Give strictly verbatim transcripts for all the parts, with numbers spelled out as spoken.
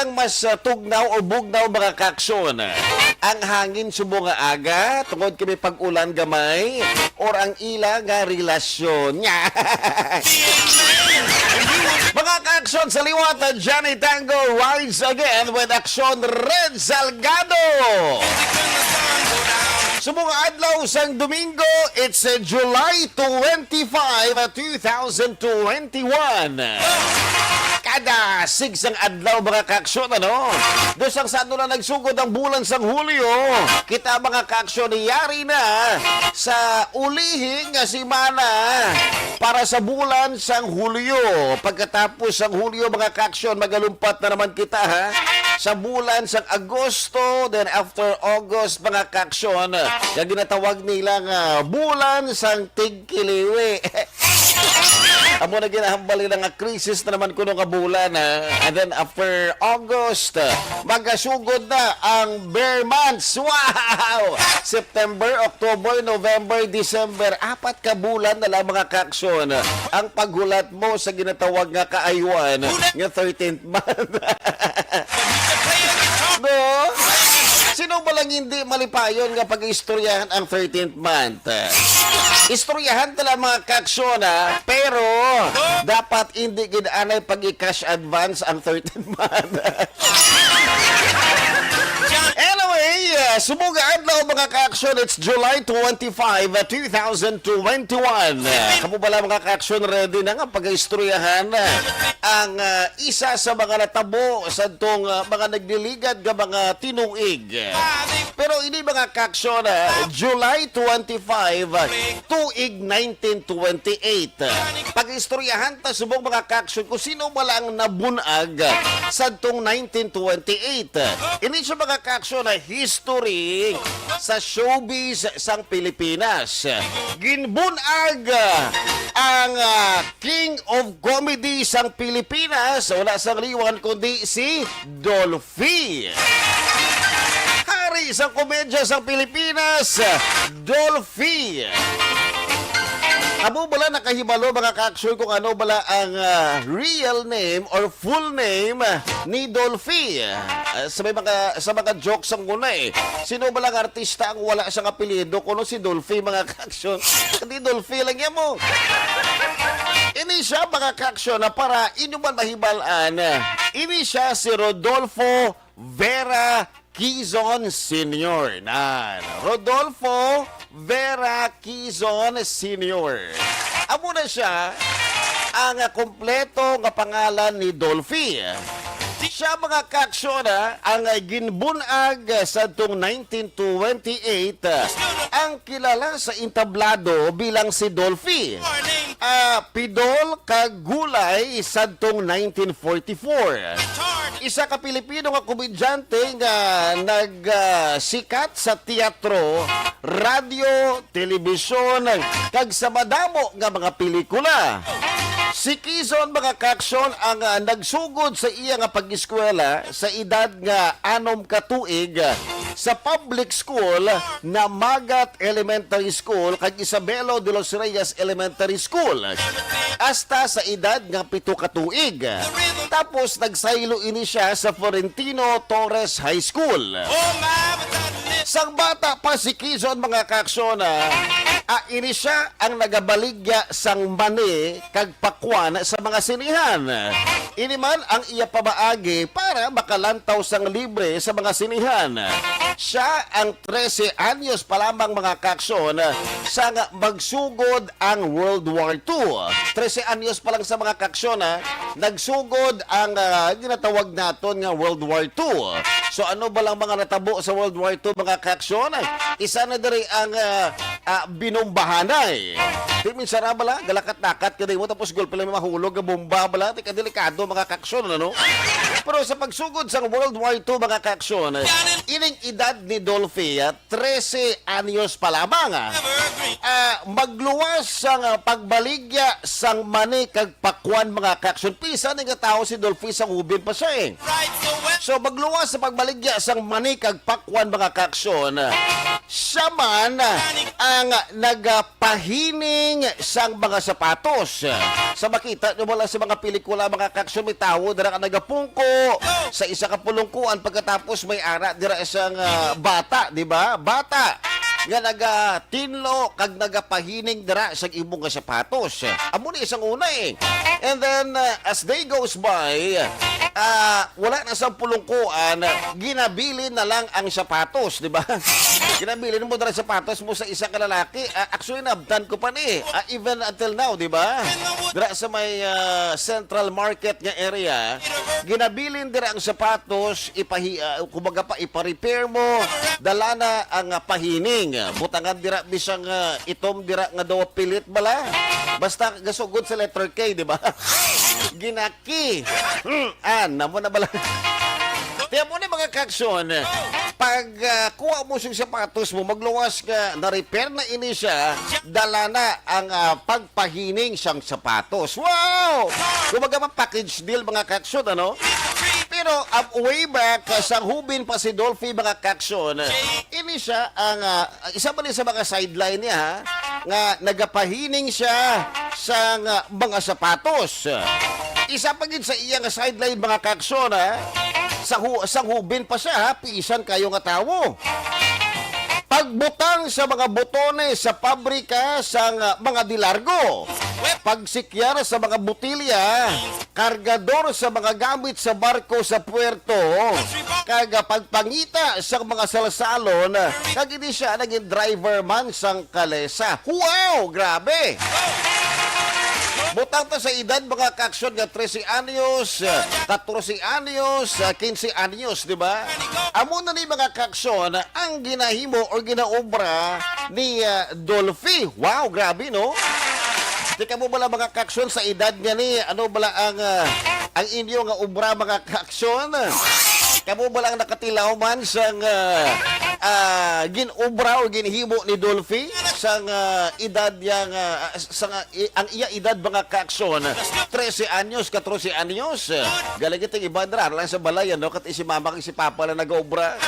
Ang mas, ah, tugnaw o bugnaw, mga kaaksyon? Ang hangin subong nga aga, tungod kay may pag-ulan gamay, or ang ila nga relasyon? Mga kaaksyon, sa liwat, ah, Johnny Tango rides again with Aksyon Red Salgado. Subong nga adlaw sang Domingo, it's, uh, July twenty-five, uh, two thousand twenty-one. Kada sigsang adlaw, mga kaaksyon, ano? Dos ang sa ano na nagsugod ang bulan sang Hulyo, kita, mga kaaksyon, yari na sa ulihi nga semana para sa bulan sang Hulyo. Pagkatapos sang Hulyo, mga kaaksyon, magalumpat na naman kita, ha? Sa bulan sang Agosto, then after August, mga kaaksyon, nga ginatawag nila nga bulan sang tigkiliwi. Amo na ginahambal nila nga krisis na naman kuno nga bulan, ha? And then after August, magasugod na ang ber months. Wow! September, October, November, December. Apat ka bulan na lang, mga kaaksyon, ang paghulat mo sa ginatawag nga kaaywan nga thirteenth month. No? Sino ba lang hindi malipayon nga pag-istoryahan ang thirteenth month? Istoryahan ta lang, mga kaaksyon, ha? Pero dapat hindi gid anay pag-i-cash advance ang thirteenth month. Anyway, uh, subong nga adlaw, mga kaaksyon, it's July twenty-five, uh, two thousand twenty-one. Uh, kamo bala, mga kaaksyon, ready na nga pag-istoryahan, uh, ang, uh, isa sa mga natabo sa tong, uh, mga nagliligad nga mga tinuig? Pero ini, mga kaaksyon, uh, July twenty-five, uh, tuig nineteen twenty-eight. Pag-istoryahan ta subong, mga kaaksyon, kung sino bala ang nabunag sadtong nineteen twenty-eight. Ini siya, mga kaaksyon, na history sa showbiz sang Pilipinas. Ginbunag ang, ah, King of Comedy sang Pilipinas, wala sang liwan kundi si Dolphy. Hari sang komedya sang Pilipinas, Dolphy. Amo bala nakahibalo, mga kaaksyon, kung ano bala ang, ah, real name or full name ni Dolphy? Ah, sa may mga, sa mga jokes ang una, eh. Sino bala ang artista ang wala sang apelyido kuno si Dolphy, mga kaaksyon? Di Dolphy lang yan mo. Ini siya, mga kaaksyon, na para inyo man mahibal-an, ini siya si Rodolfo Vera Quizon Senior. Nan, Rodolfo Vera Quizon Senior. Amo na siya ang kompleto nga pangalan ni Dolphy. Siya, mga kaaksyon, ah, ang ginbunag sadtong nineteen twenty-eight, ah, ang kilala sa entablado bilang si Dolphy, ah, Pidol kag Gulay sadtong nineteen forty-four. Isa ka Pilipino nga komedyante nga nag, ah, sikat sa teatro, radyo, telebisyon, kag sa madamo nga mga pelikula. Si Quizon, mga kaaksyon, ang, ah, nagsugod sa iya nga pag-eskwela sa edad nga anom ka tuig, ah, sa public school na Magat Elementary School kag Isabelo de los Reyes Elementary School, hasta sa edad nga pito ka tuig. Tapos nagsaylo ini siya sa Florentino Torres High School. Sang bata pa si Quizon, mga kaaksyon, ah, ah, ini siya ang nagabaligya sang mani kag pakwan sa mga sinihan. Ini man ang iya pamaagi para makalantaw sang libre sa mga sinihan. Siya ang trese anyos pa lamang, mga kaaksyon, sang magsugod ang World War Two. Trese anyos pa lang sa, mga kaaksyon, ha, nagsugod ang, ah, ginatawag naton nga World War Two. So, ano ba lang mga natabo sa World War Two, mga kaaksyon? Isa na diri ang, ah, ah, binombahanay. Di minsan ra bala, galakat-lakat ka mo, tapos gulpi lang may mahulog nga bomba bala, di ka delikado, mga kaaksyon, ano? Pero sa pagsugod sa World War Two, mga kaaksyon, ining edad ni Dolphy, ah, trese anyos pa lamang, ah, ah, magluwas sang, ah, pagbaligya sang mani kag pakwan, mga kaaksyon. Pisa ni nga tawo si Dolphy, sang hubin pa siya, eh. So, magluwas sa pagbaligya sang mani kag pakwan, mga kaaksyon, ah, Siya man ang nagapahining sang mga sapatos. Sa makita nyo wala sa mga pelikula, mga kaaksyon, may tawo dira nga nagapungko sa isa ka pulungkuan, pagkatapos may ara dira isang, ah, bata, di ba? Bata nga nagatinlo kag nagapahining dira sa imo nga sapatos. Amo ni isang una eh. And then, uh, as day goes by, uh, wala na sa pulungkuan, ginabilin na lang ang sapatos, di ba? Ginabilin mo dira sapatos mo sa isa ka lalaki. Uh, actually, nabtan ko pa ni. Uh, even until now, di ba? Dira sa may uh, central market nga area, ginabilin dira ang sapatos, ipahi, uh, kumbaga pa, ipa-repair mo, dala na ang uh, pahining. Butangan dira bisang uh, itom dira nga daw pilit bala. Basta gasugod sa letter K, di ba? Ginaki. Hmm, an, namo na bala. Tiyan mo na mga kaaksyon, pag ah, kuha mo sing sapatos mo, magluwas nga na-repair na ini siya, dala na ang ah, pagpahining sang sapatos. Wow! Kumbaga pa package deal mga kaaksyon, ano? Pero um, way back, ah, sa hubin pa si Dolphy mga kaaksyon, ini siya ang ah, isa man ni sa mga sideline niya, ha, nga nagapahining siya sang ah, mga sapatos. Isa pa gid sa iya nga sideline, mga kaaksyon, ha, sa hu- sang hubin pa siya, ha, pisan kayo nga tawo. Pagbutang sa mga botones sa pabrika sang ah, mga dilargo. Pagsikyar sa mga botilya, kargador sa mga gamit sa barko sa puerto, kag pagpangita sa mga salsalon, kag ini siya naging driver man sang kalesa. Wow! Grabe! Butang ta sa edad, mga kaaksyon, nga trese anyos, katorse anyos, quince anyos, di ba? Amo na ni, mga kaaksyon, ang ginahimo or ginaobra ni ah, Dolphy. Wow, grabe, no? Di kamo bala, mga kaaksyon, sa edad nga ni, ano bala ang ah, ang inyo nga obra, mga kaaksyon? Kamo bala ang nakatilaw man sang ah, ah, gin-obra o ginhimo ni Dolphy sang ah, edad yang ah, sa nga, i- ang iya edad, mga kaaksyon, trese anyos, katorse anyos? Galing itong iba dira lang sa balay, ano, kat si mama kag si papa lang nag-obra.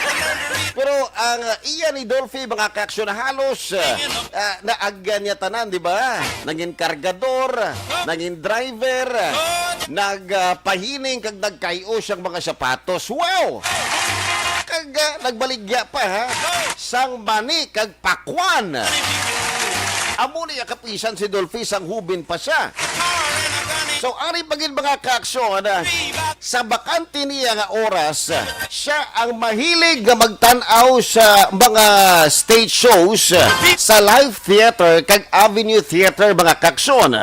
Pero ang ah, iya ni Dolphy, mga kaaksyon, halos ah, ah, naagyan niya tanan, di ba? Nangin kargador, nangin driver, nagpahining kag nagkayo siyang mga sapatos. Wow! Kag ah, nagbaligya pa, ha, sang mani kag pakwan. Amo ni kapisan si Dolphy sang hubin pa siya. So, ari pa gid, mga kaaksyon, sa bakante niya nga oras, siya ang mahilig nga magtan-aw sa mga stage shows sa Live Theater kag Avenue Theater, mga kaaksyon.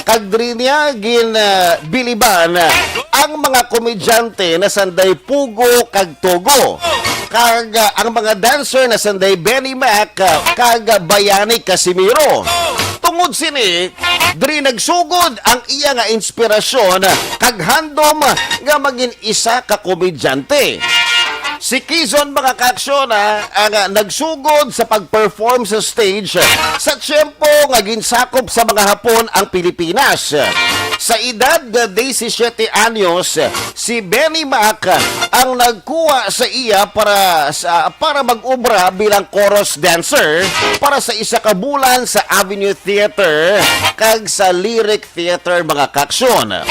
Kag diri niya ginbiliban ang mga komedyante na sanday Pugo kag Togo, kag ah, ang mga dancer na sanday Benny Mac, ah, kag ah, Bayani Casimiro. Tungod sini, diri nagsugod ang iya nga inspirasyon kag handom nga magin isa ka komedyante. Si Kizon, mga kaaksyon, ah, ang ah, nagsugod sa pag-perform sa stage sa tiyempo nga ginsakop sa mga Hapon ang Pilipinas. Sa edad nga disisiete anyos, si Benny Mac ang nagkuha sa iya para sa, para mag-obra bilang chorus dancer para sa isa ka bulan sa Avenue Theater kag sa Lyric Theater, mga kaaksyon.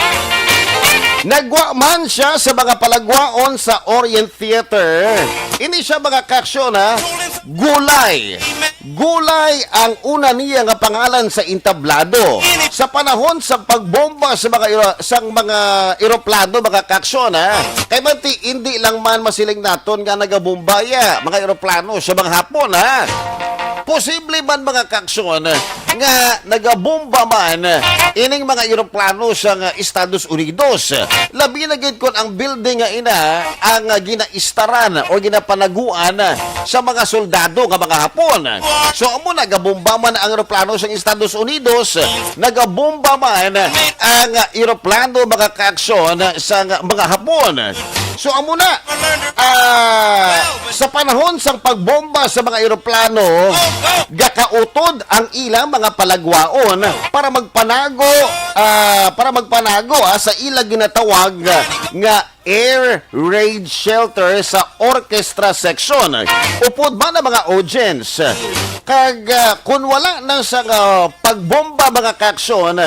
Nagwa man siya sa mga palagwaon sa Orient Theater. Ini siya, mga kaaksyon, ha? Gulay. Gulay ang una niya nga pangalan sa entablado. Sa panahon sa pagbomba sa mga ero- sang mga eroplano, mga kaaksyon, ha? Kay man ti, hindi lang man masiling naton nga nagabomba ya mga eroplano sa mga Hapon, ha? Posible man, mga kaaksyon, nga nagabomba man ining mga eroplano sa nga Estados Unidos. Labi na gid kon ang building nga ina ang ginaistaran o ginapanaguan sa mga soldado nga mga Hapon. So, amo, nagabomba man ang eroplano sa Estados Unidos, nagabomba man ang eroplano, mga kaaksyon, sa mga Hapon. So, amo na, ah, sa panahon sang pagbomba sa mga eroplano, gakautod ang ilang mga palagwaon para magpanago, ah, para magpanago, ah, sa ila ginatawag nga air raid shelter sa orchestra section. Upod man ang mga audience. Kag, ah, kun wala na sa, ah, pagbomba, mga kaaksyon,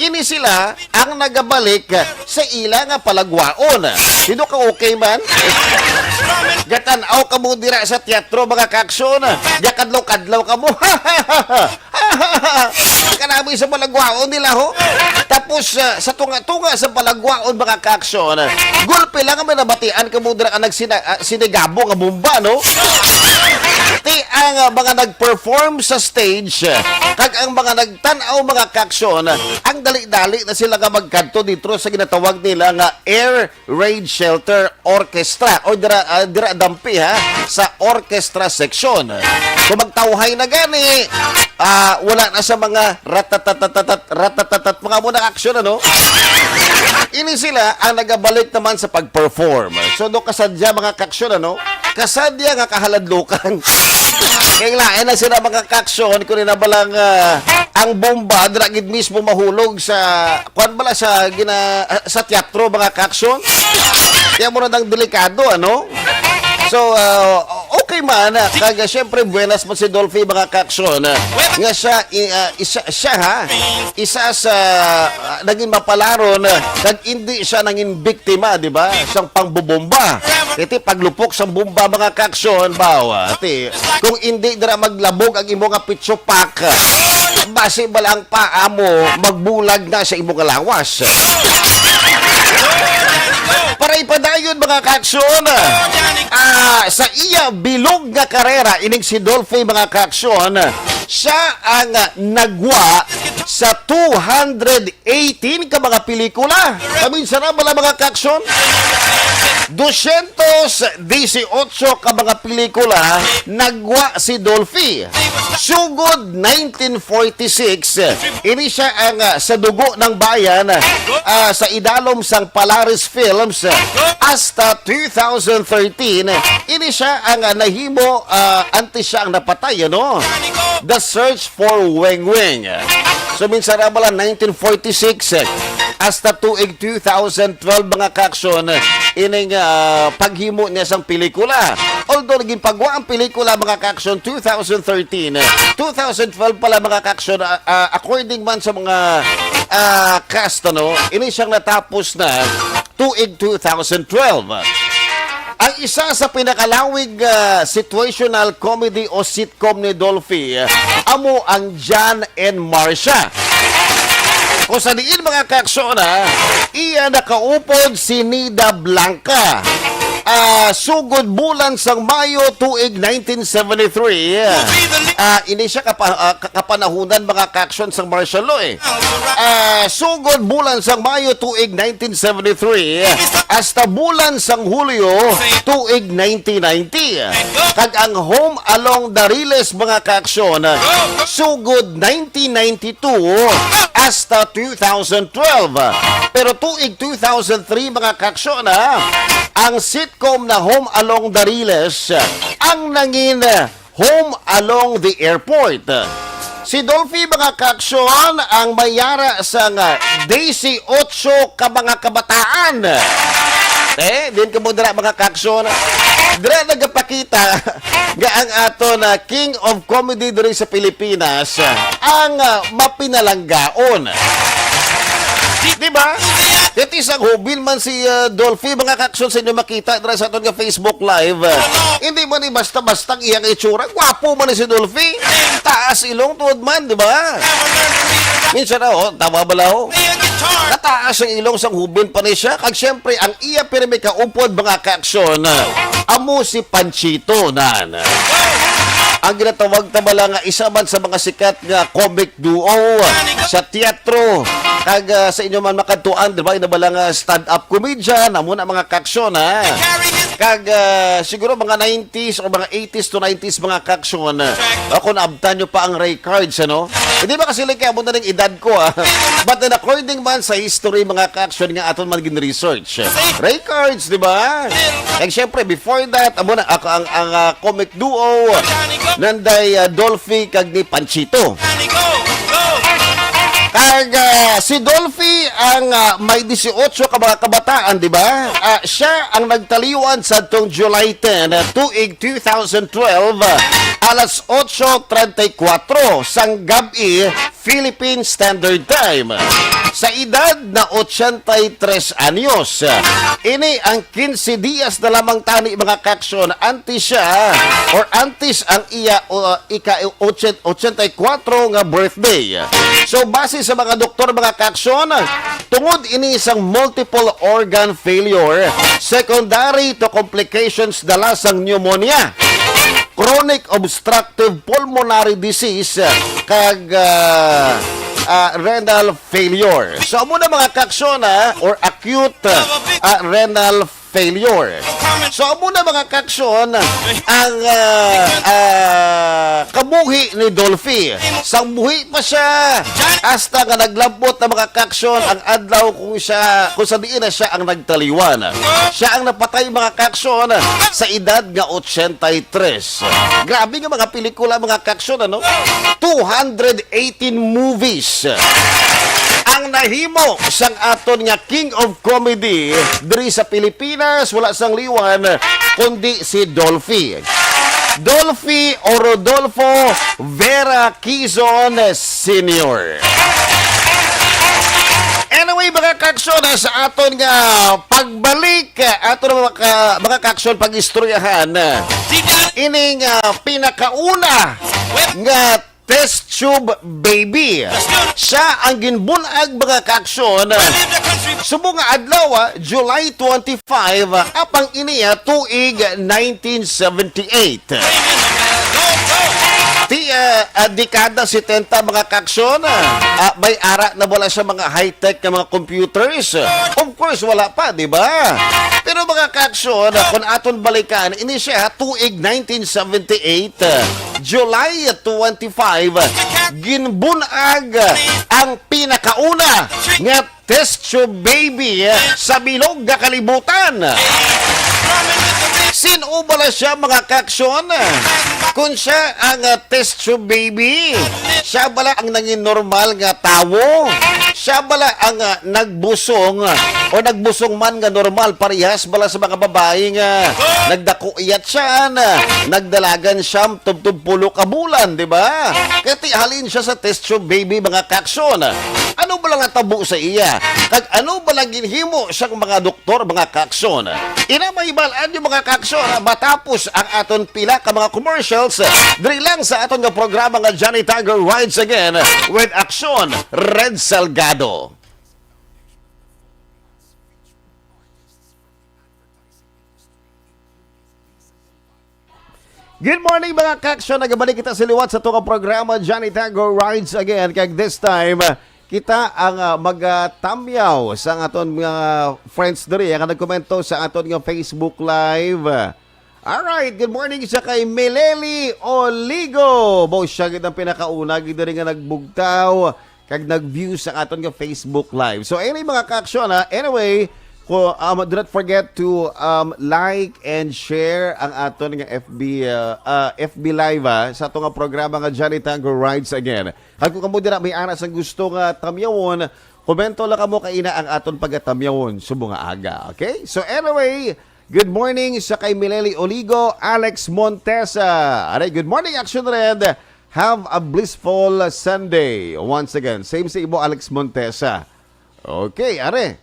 ini sila ang nagabalik sa ila nga palagwaon. Sino ka okay man? Gatan-aw ka mo dira sa teatro, mga kaaksyon. Gakadlaw-kadlaw ka mo. Kanami sa palagwaon nila, ho. Tapos, ah, sa tunga-tunga sa palagwaon, mga kaaksyon, gulpe lang ang may nabatian ka mo dira ka nagsina-, ah, sinigabo nga bomba, no? Ti ang, ah, mga nag-perform sa stage, ah, kag ang mga nagtan-aw, mga kaaksyon, ang dali-dali na sila nga magkadto dito sa ginatawag nila nga air raid shelter orchestra, o dira, ah, dira dampi, ha, sa orchestra section. Kung magtawhay na gani, ah, wala na sa mga ratatatatat, ratatatatat, mga muna aksyon, ano? Ini sila ang nagabalik naman sa pag-perform. So, do kasadya, mga kaaksyon, ano? Kasadya nga kahaladlukan. Kay lain na sila, mga kaaksyon, kung ina ba lang, ah, ang bomba, dira gid mismo mahulog sa, kwan bala, sa gina-, ah, sa teatro, mga kaaksyon. Kaya mo na nang delikado, ano? So, ah, okay man, ah, kag, ah, syempre, buenas man si Dolphy, mga kaaksyon, ah, nga siya, i-, ah, isa, siya, ha? Isa sa, ah, naging mapalaron, ah, kag hindi siya nangin biktima, di ba? Sang pangbobomba. Iti paglupok sang bomba, mga kaaksyon, bawa. Ti, kung hindi dira maglabog ang imo nga pitso pack, basi bala ang paa mo magbulag na sa imo nga lawas. Para ipadayon, mga kaaksyon, ah, sa iya bilog nga karera, ining si Dolphy, mga kaaksyon, siya ang nagwa sa two hundred eighteen ka mga pelikula. Kami sana bala, mga kaaksyon? Dosyentos disiotso ka mga pelikula nagwa si Dolphy. Sugod nineteen forty-six, ini siya ang, ah, Sa Dugo ng Bayan, ah, sa idalom sang Polaris Films, ah, hasta two thousand thirteen, ini siya ang, ah, nahimo, ah, antes siya ang napatay, ano? The Search for Weng Weng. So, minsan na bala, nineteen forty-six, eh, hasta tuig two thousand twelve, mga kaaksyon, ining, ah, paghimo niya sang pelikula. Although, naging pagwa ang pelikula, mga kaaksyon, two thousand thirteen, eh, two thousand twelve pala, mga kaaksyon, ah, ah, according man sa mga, ah, cast, ano, ini siyang natapos na tuig two thousand twelve. Ang isa sa pinakalawig, ah, situational comedy o sitcom ni Dolphy, ah, amo ang John and Marcia. Kung sa diin, mga kaaksyon, ha, iya nakaupod si Nida Blanca. Ah, sugod bulan sang Mayo tuig nineteen seventy-three, ah, ini siya kapa-, ah, ka-, kapanahunan, mga kaaksyon, sang martial law, eh. Ah, sugod bulan sang Mayo tuig nineteen seventy-three hasta bulan sang Hulyo tuig nineteen ninety. Kag ang Home Along the Riles, mga kaaksyon, sugod nineteen ninety-two hasta two thousand twelve. Pero tuig two thousand three, mga kaaksyon, ha, ang sitcom na Home Along the Riles ang nangin Home Along the Airport. Si Dolphy, mga kaaksyon, ang may yara sang disiotso ka mga kabataan. Eh, din ka mo dira, mga kaaksyon. Dira nagapakita nga ang ato na King of Comedy diri sa Pilipinas, ang, ah, mapinalanggaon. Di ba? It is ang hubin man si, ah, Dolphy, mga kaaksyon, sa inyo makita dira sa aton nga Facebook Live. Hindi man ni basta-basta ang iyang itsura. Gwapo man ni si Dolphy. Taas ilong tuod man, di ba? Minsan na, oh, tama ba, oh? Nataas ang ilong sang hubin pa ni siya. Kag siyempre, ang iya pirmi kaupod, mga kaaksyon, amo si Panchito, nan. Ang ginatawag ta bala nga isa man sa mga sikat nga comic duo sa teatro. Kag, ah, sa inyo man makadtuan, di ba, ina bala nga stand-up comedian, amo na, mga kaaksyon, ha? Kag, ah, siguro mga nineties o mga eighties to nineties, mga kaaksyon, ah, kung naabtan nyo pa ang Ray Cards, ano? Hindi ba kasi like, amo na ning edad ko, ah? But then, according man sa history, mga kaaksyon, nga aton man gin-research, Ray Cards, di ba? Kag syempre, before that, amo na, ako ang, ang, ah, comic duo, nanday, ah, Dolphy kag ni Panchito. Kag ah, si Dolphy ang ah, may disiotso ka mga kabataan, di ba? Ah, siya ang nagtaliwan sa tong July ten, ah, tuig two thousand twelve, ah, alas otso treinta y cuatro sang gab-i, Philippine Standard Time. Sa edad na ochenta y tres anyos, ini ang quince dias na lamang tani, mga kaksyon, antes siya or antes ang iya o, ika ochenta y cuatro nga birthday. So, base sa mga doktor, mga kaksyon, tungod ini sang multiple organ failure, secondary to complications dala sang pneumonia, chronic obstructive pulmonary disease, kag ah, ah, renal failure. So, amo na, mga kaksyon, ah, or acute ah, renal failure. So, amo na, mga kaksyon, ang ah, ah, kabuhi ni Dolphy. Sang buhi pa siya, hasta nga naglabot na, mga kaksyon, ang adlaw kung siya, kung sa diin na siya ang nagtaliwan. Siya ang napatay, mga kaksyon, sa edad nga ochenta y tres. Grabe nga mga pelikula, mga kaksyon, ano? Two hundred eighteen movies ang nahimo sang aton nga King of Comedy diri sa Pilipinas, wala sang liwan kundi si Dolphy. Dolphy o Rodolfo Vera Quizon Senior. Anyway, mga kaksyon, sa aton nga pagbalik, aton nga mga, mga kaksyon, pag-istoryahan ining ah, pinakauna nga test tube baby. Siya ang ginbunag, mga kaksyon, subong nga adlaw, ah, July twenty-five, ah, apang ini, ah, tuig nineteen seventy-eight. Ti, ah, ah, dekada setenta, mga kaksyon, ah, may ara na wala sa mga high-tech nga mga computers. Of course, wala pa, di ba? Pero, mga kaksyon, kung aton balikan, ini siya, tuig nineteen seventy-eight, July twenty-five, ginbunag ang pinakauna nga test tube baby sa bilog nga kalibutan. Sin-o bala siya, mga kaksyon? Kung siya ang ah, test tube baby, siya bala ang nangin normal nga tawo? Siya bala ang ah, nagbusong o nagbusong man nga normal, parehas bala sa mga babae nga nagdako iya tiyan, nagdalagan siya tubtob pulo ka bulan, di ba? Kaya ti halin siya sa test tube baby, mga kaksyon. Ano bala nga tabo sa iya? Kag ano bala ginhimo sang mga doktor, mga kaksyon? Ina, mahibal-an niyo, mga kaksyon, matapos ang aton pila ka mga commercials, diri lang sa aton nga programa nga Johnny Tiger Rides Again with Aksyon Red Salgado. Good morning, mga kaksyon. Nagabalik kita sa liwat sa aton nga programa, Johnny Tango Rides Again. Kag this time, kita ang ah, magatamyaw sa aton mga friends diri nga nagkomento sa aton nga Facebook Live. Alright, good morning sa kay Mileli Oligo. Mo siya gid ang pinakauna gid diri nga nagbugtaw kag nag-view sa aton nga Facebook Live. So, anyway, mga kaaksyon, ha? Anyway, ko, um, do not forget to um, like and share ang aton nga F B, uh, uh, F B Live, ha, sa ato nga programa nga Johnny Tango Rides Again. Kag kung kamo dira may aras ang gusto nga tamyawon, komento lang kamo kay ina ang aton pagatamyawon subong nga aga. Okay? So anyway, good morning sa kay Mileli Oligo, Alex Montesa. Aray, good morning, Action Red. Have a blissful Sunday. Once again, same sa imo, Alex Montesa. Okay, are.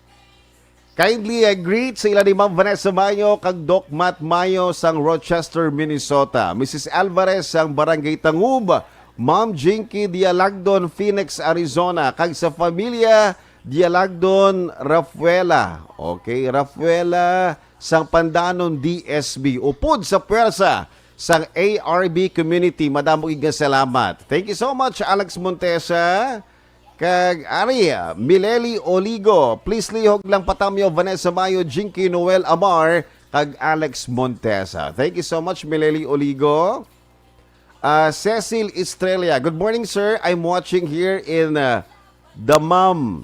Kindly uh, greet sa ila ni Ma'am Vanessa Mayo kag Doc Matt Mayo sang Rochester, Minnesota. Missus Alvarez sang Barangay Tangub, Ma'am Jinky Dialagdon, Phoenix, Arizona, kag sa familia Dialagdon Rafuela. Okay, Rafuela sang Pandanon D S B. Upod sa puwersa sang A R B community. Madamo gid nga salamat. Thank you so much, Alex Montesa. Kag ari, Mileli Oligo. Please lihog lang patamyo Vanessa Mayo, Jinky Noel Amar, kag Alex Montesa. Thank you so much, Mileli Oligo. Ah, Cecil Estrella. Good morning, sir. I'm watching here in uh, Dammam.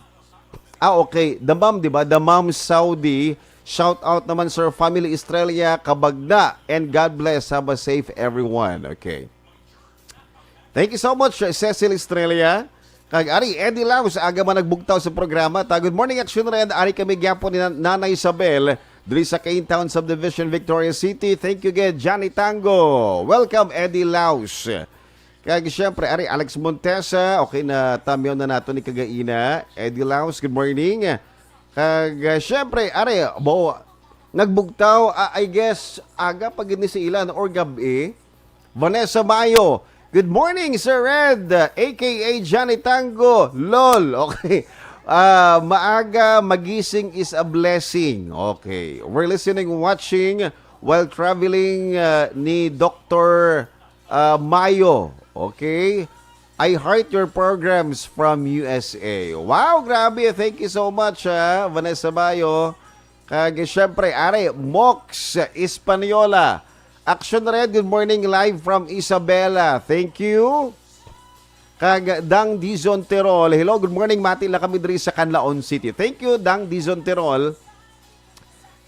Ah, okay. Dammam, di ba? Dammam, Saudi. Shout out naman, sir. Family Estrella, Kabagna. And God bless. Have a safe everyone. Okay. Thank you so much, Cecil Estrella. Kag ari, Eddie Lau, sa aga man nagbugtaw sa programa ta. Good morning, Action Red. Ari kami gyapon ni Nan-, Nanay Isabel, diri sa Cain Town Subdivision, Victoria City. Thank you gid, Johnny Tango. Welcome, Eddie Laus. Kag siyempre, ari, Alex Montesa. Okay, na tamyaw na nato ni kagaina. Eddie Laus, good morning. Kag, ah, siyempre, ari, bo, nagbugtaw, ah, I guess, aga pa gid ni sa ilan or gab-i. Vanessa Mayo, "Good morning, Sir Red, A K A Johnny Tango, lol." Okay. Ah, maaga magising is a blessing. Okay. We're listening, watching while traveling, ah, ni Doctor, ah, Mayo. Okay. "I heart your programs from U S A." Wow, grabe. Thank you so much, ah, Vanessa Mayo. Kag, siyempre, ari, Mox Española. Action Red, good morning, live from Isabela. Thank you. Kag Dang Dizon Tirol. "Hello, good morning. Mati lang kami diri sa Canlaon City." Thank you, Dang Dizon Tirol.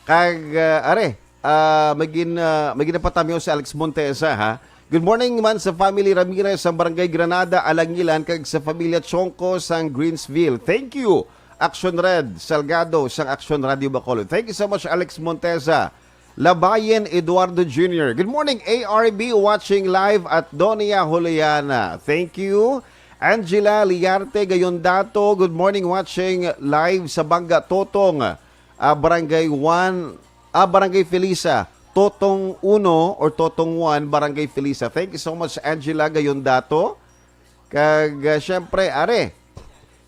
Kag, ah, are, ah, magin-, ah, magin napatamyaw si Alex Montesa, ha. "Good morning man sa family Ramirez sa Barangay Granada, Alangilan, kag sa familia Chongco sang Greensville. Thank you, Action Red Salgado sang Action Radio Bacolod." Thank you so much, Alex Montesa. Labayen Eduardo Junior. "Good morning, A R B, watching live at Doña Juliana." Thank you. Angela Liarte Gayondato, "Good morning, watching live sa Bangga Totong, ah, Barangay one, ah, Barangay Felisa, Totong Uno or Totong One, Barangay Felisa." Thank you so much, Angela Gayondato. Kag, ah, siyempre, are,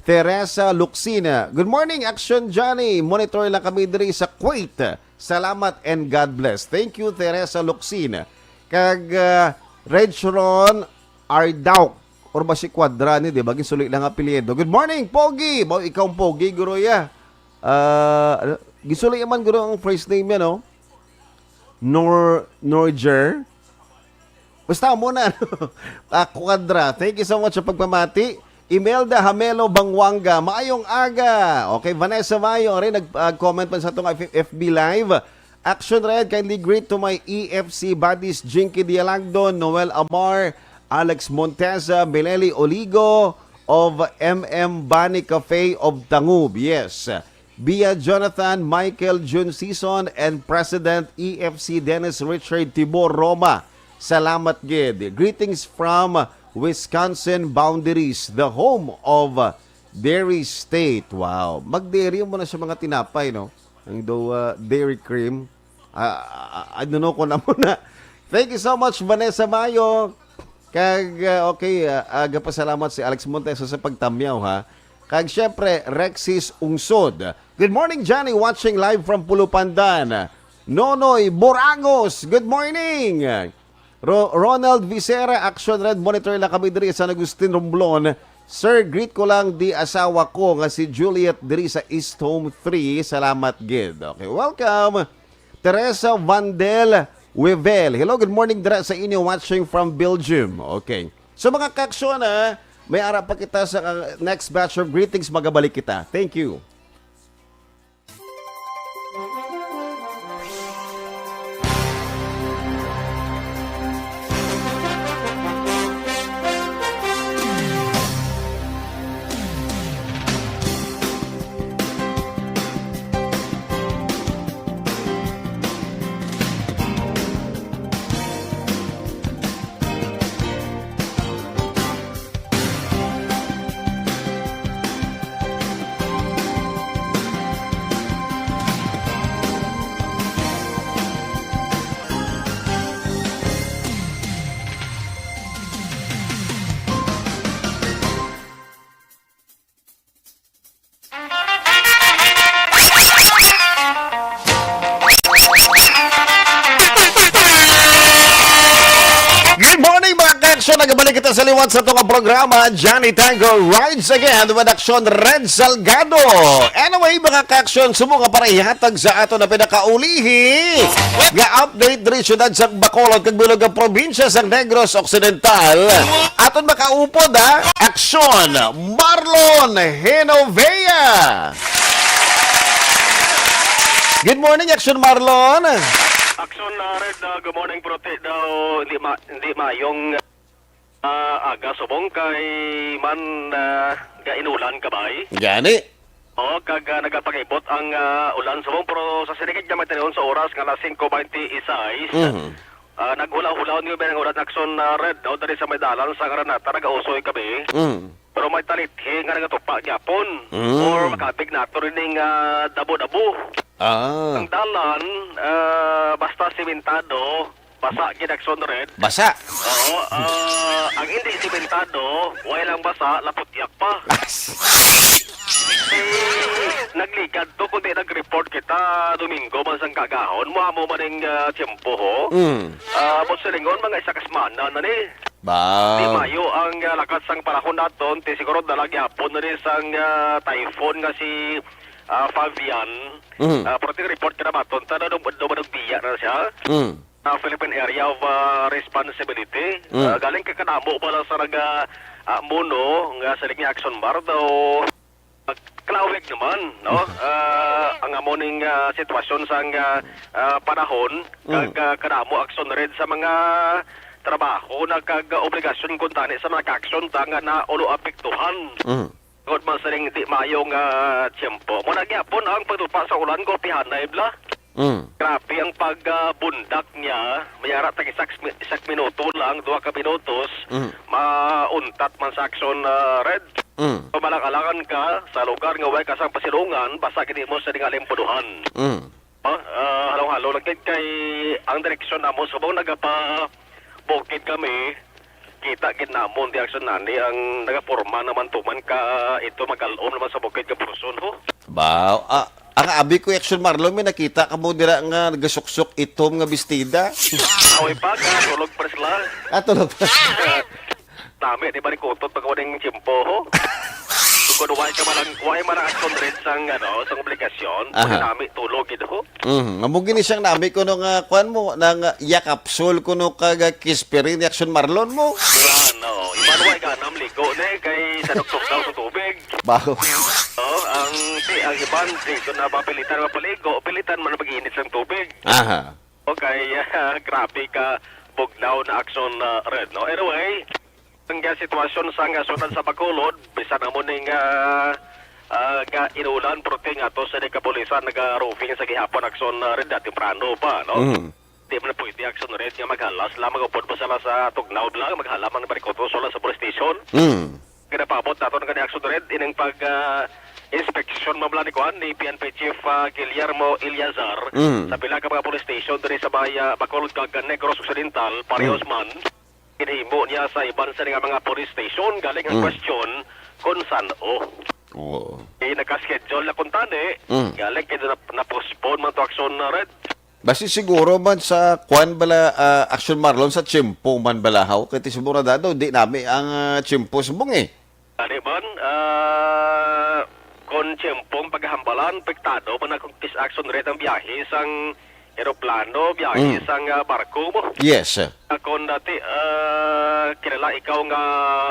Teresa Luxina. "Good morning, Action Johnny. Monitor lang kami diri sa Kuwait. Salamat and God bless." Thank you, Teresa Luxina. Kag, ah, Reg Ron Ardauk. Or ba si Quadra ni, di ba? Ginsulit lang apelyido. "Good morning, Pogi." Ba, ikaw ang Pogi, guro, ya. Ah, ano? Ginsulit man, guro, ang first name niya, no? Nor-, Norger? Basta mo na, ah, Quadra. Thank you so much sa pagpamati. Imelda Hamelo Bangwanga, maayong aga. Okay, Vanessa Mayo, rin nag-, ah, comment man sa atong F-, F B Live. "Action Red, kindly greet to my E F C buddies, Jinky Dialagdon, Noel Amar, Alex Montesa, Mileli Oligo of M M Bani Cafe of Tangub." Yes. Bia Jonathan, Michael Jun Season, and President E F C Dennis Richard Tibor Roma. Salamat gid. "Greetings from Wisconsin boundaries, the home of dairy state." Wow. Mag-dairy mo na sa mga tinapay, no? Ang daw, ah, dairy cream. Ah, ah, I don't know kung ano na. Thank you so much, Vanessa Mayo. Kag, ah, okay, ah, ah, gapasalamat si Alex Montesa sa pagtamyaw, ha. Kag syempre, Rexis Ungsod. "Good morning, Johnny. Watching live from Pulupandan." Nonoy Boragos, good morning. Ro-, Ronald Vicera, Action Red, monitor lang kami diri sa San Agustin, Romblon. "Sir, greet ko lang di asawa ko nga si Juliet diri sa East Home three. Salamat gid." Okay, welcome. Teresa Vandel Wevel. "Hello, good morning dira sa inyo, watching from Belgium." Okay. So, mga kaaksyon, ah, may ara pa kita sa, ah, next batch of greetings. Magabalik kita. Thank you. Good morning, mga ka-action. Nagabalik kita sa liwat sa itong programa, Johnny Tango Rides Again with Action Red Salgado. Anyway, mga ka-action, sumo nga para ihatag sa ato na pinakaulihi nga update diri siyudad sa Bacolod kag bilog nga probinsya sa Negros Occidental. Aton makaupod, ha? Action, Marlon Genovea. Good morning, Action Marlon. Action, uh, Red, uh, good morning, pero ti daw hindi ma-, hindi mayong Ah, aga subong kay man, ah, gainulan ka bay? Gani. Oo, kag, ah, nagapangibot ang, ah, ulan subong, pero sa siligid nga magtinaon sa oras nga alas singko baynte y seis, Mhm. ah, naghulaw-hulaw niyo ba ang ulan, Akson, ah, Red, no? Dali sa may dalan sa Aranata, nagausoy kami. Mm. Pero may talithi nga nagatupa gyapon Mm. or makabig nato rin ning, ah, dabo-dabo. Ah. Ang dalan, ah, basta simentado, basa gid, Akson, Red. Basa. Oo, ah, ang hindi simentado, way lang basa, laputyak pa. As- Eh, nagligad to, kundi nag-report kita, Domingo man sang kagahon, mo amo maning, ah, tiyempo, ho. Mm. Ah, buot silingon, mga isa ka semana na ni. Ba? Di mayo ang, ah, lakat sang panahon naton, ti siguro dala gyapon na ni sang, ah, typhoon nga si, ah, Fabian. Mm. Ah, pero ti report ka na baton, ta na dum-, dumadugbiya na siya. Mm. Ah, Philippine Area of, ah, Responsibility. Mm. Ah, galing ka kadamo pala sa naga, ah, muno nga sa Linya Action Bar daw kalawig naman, no? Ah, ang amo ning, ah, sitwasyon sang, ah, ah, panahon, kag, Mm. ah, kadamo, Akson, Red, sa mga trabaho na kag, ah, obligasyon kuntani sa mga ka-aksyon ta nga naulo apektuhan. Mm. Tungod man sa ning di maayong, ah, tiyempo. Muna gyapon ang pagtupa sa ulan, gulpihanay bala. Mm. Grabe ang pag, ah, bundak niya. May ara tag isa, isa minuto lang, duha ka minutos, Mm. mauntat man sa Akson, ah, Red. Mm. Kung malang-alangan ka sa lugar nga way ka sang pasilungan, basa gid mo sa tingaling punuhan. Mm. Ah, ah, halong-halo lang gid kay ang direksyon namo subong nagapa bukid kami. Kita gid namon di Akson nani ang nagaporma naman tuman ka ito magal-om naman sa bukid ka Purson, ho. Ba, ah, ang abi ko, Action Marlon, may nakita ka mo dira nga nagasuksok itom nga bestida. Away pa, ka, tulog pa sila. Ah, tulog pa. Nami, di ba, ni kutot pag waning tiyempo, ho? Kung way ka malang, way man ang Akson Red sang, ano, sang obligasyon, Aha. Nami, tulog gid, ho. Mm, amo gini siyang nami kuno nga, kuan mo, nang, ah, yakapsol kuno kag, ah, kispirin ni Action Marlon mo. Yan, oo. Iban way ganam ligo ni kay sa tuktok daw sa tubig. Baho. Oh, ang, ti-, ang iban, ti, kung napapilitan mapaligo, pilitan man mag-init sang tubig. Aha. Okay, grabe ka bugnaw na Akson, ah, Red, no? Anyway, ang, ah, sitwasyon sa nga syudad sa Bacolod, bisan amo ning, ah, ah, nga inulan, pero ti nga to sa di kapulisan naga-roofing sa gihapon, Akson, ah, Red, ah, temprano pa, no? Mm. Di man pwede, Akson, Red, nga maghalas lang, mag-upod pa sila sa tugnaw lang, maghala man barikuto sila sa police station. Mm. Ginapabot nato na gani, Akson, Red, ining pag, ah, inspeksyon, ma'am, ni kuan, ni P N P Chief, ah, Guillermo Eleazar, Mm. sa pila ka mga police station diri sa may, ah, Bacolod kag Negros Occidental, parehos Mm. man, ginhimo niya sa iban sa nga mga police station, galing ang Mm. question kung san-o. Oo. Eh, naka-schedule na kuntani, Mm. galing kay na-, na-postpone man to, Akson, Red. Basi siguro man sa kwan bala, ah, Action Marlon, sa tiyempo man bala, haw? Kay ti siguro dado, di nami ang, ah, tiyempo subong, eh. Ano man, ah, kung tiyempong paghambalan, apektado man ang kis Akson Red ang biyahe sang eroplano, biyahe Mm. sang, ah, barko mo. Yes. Ah, kung dati, ah, kilala ikaw nga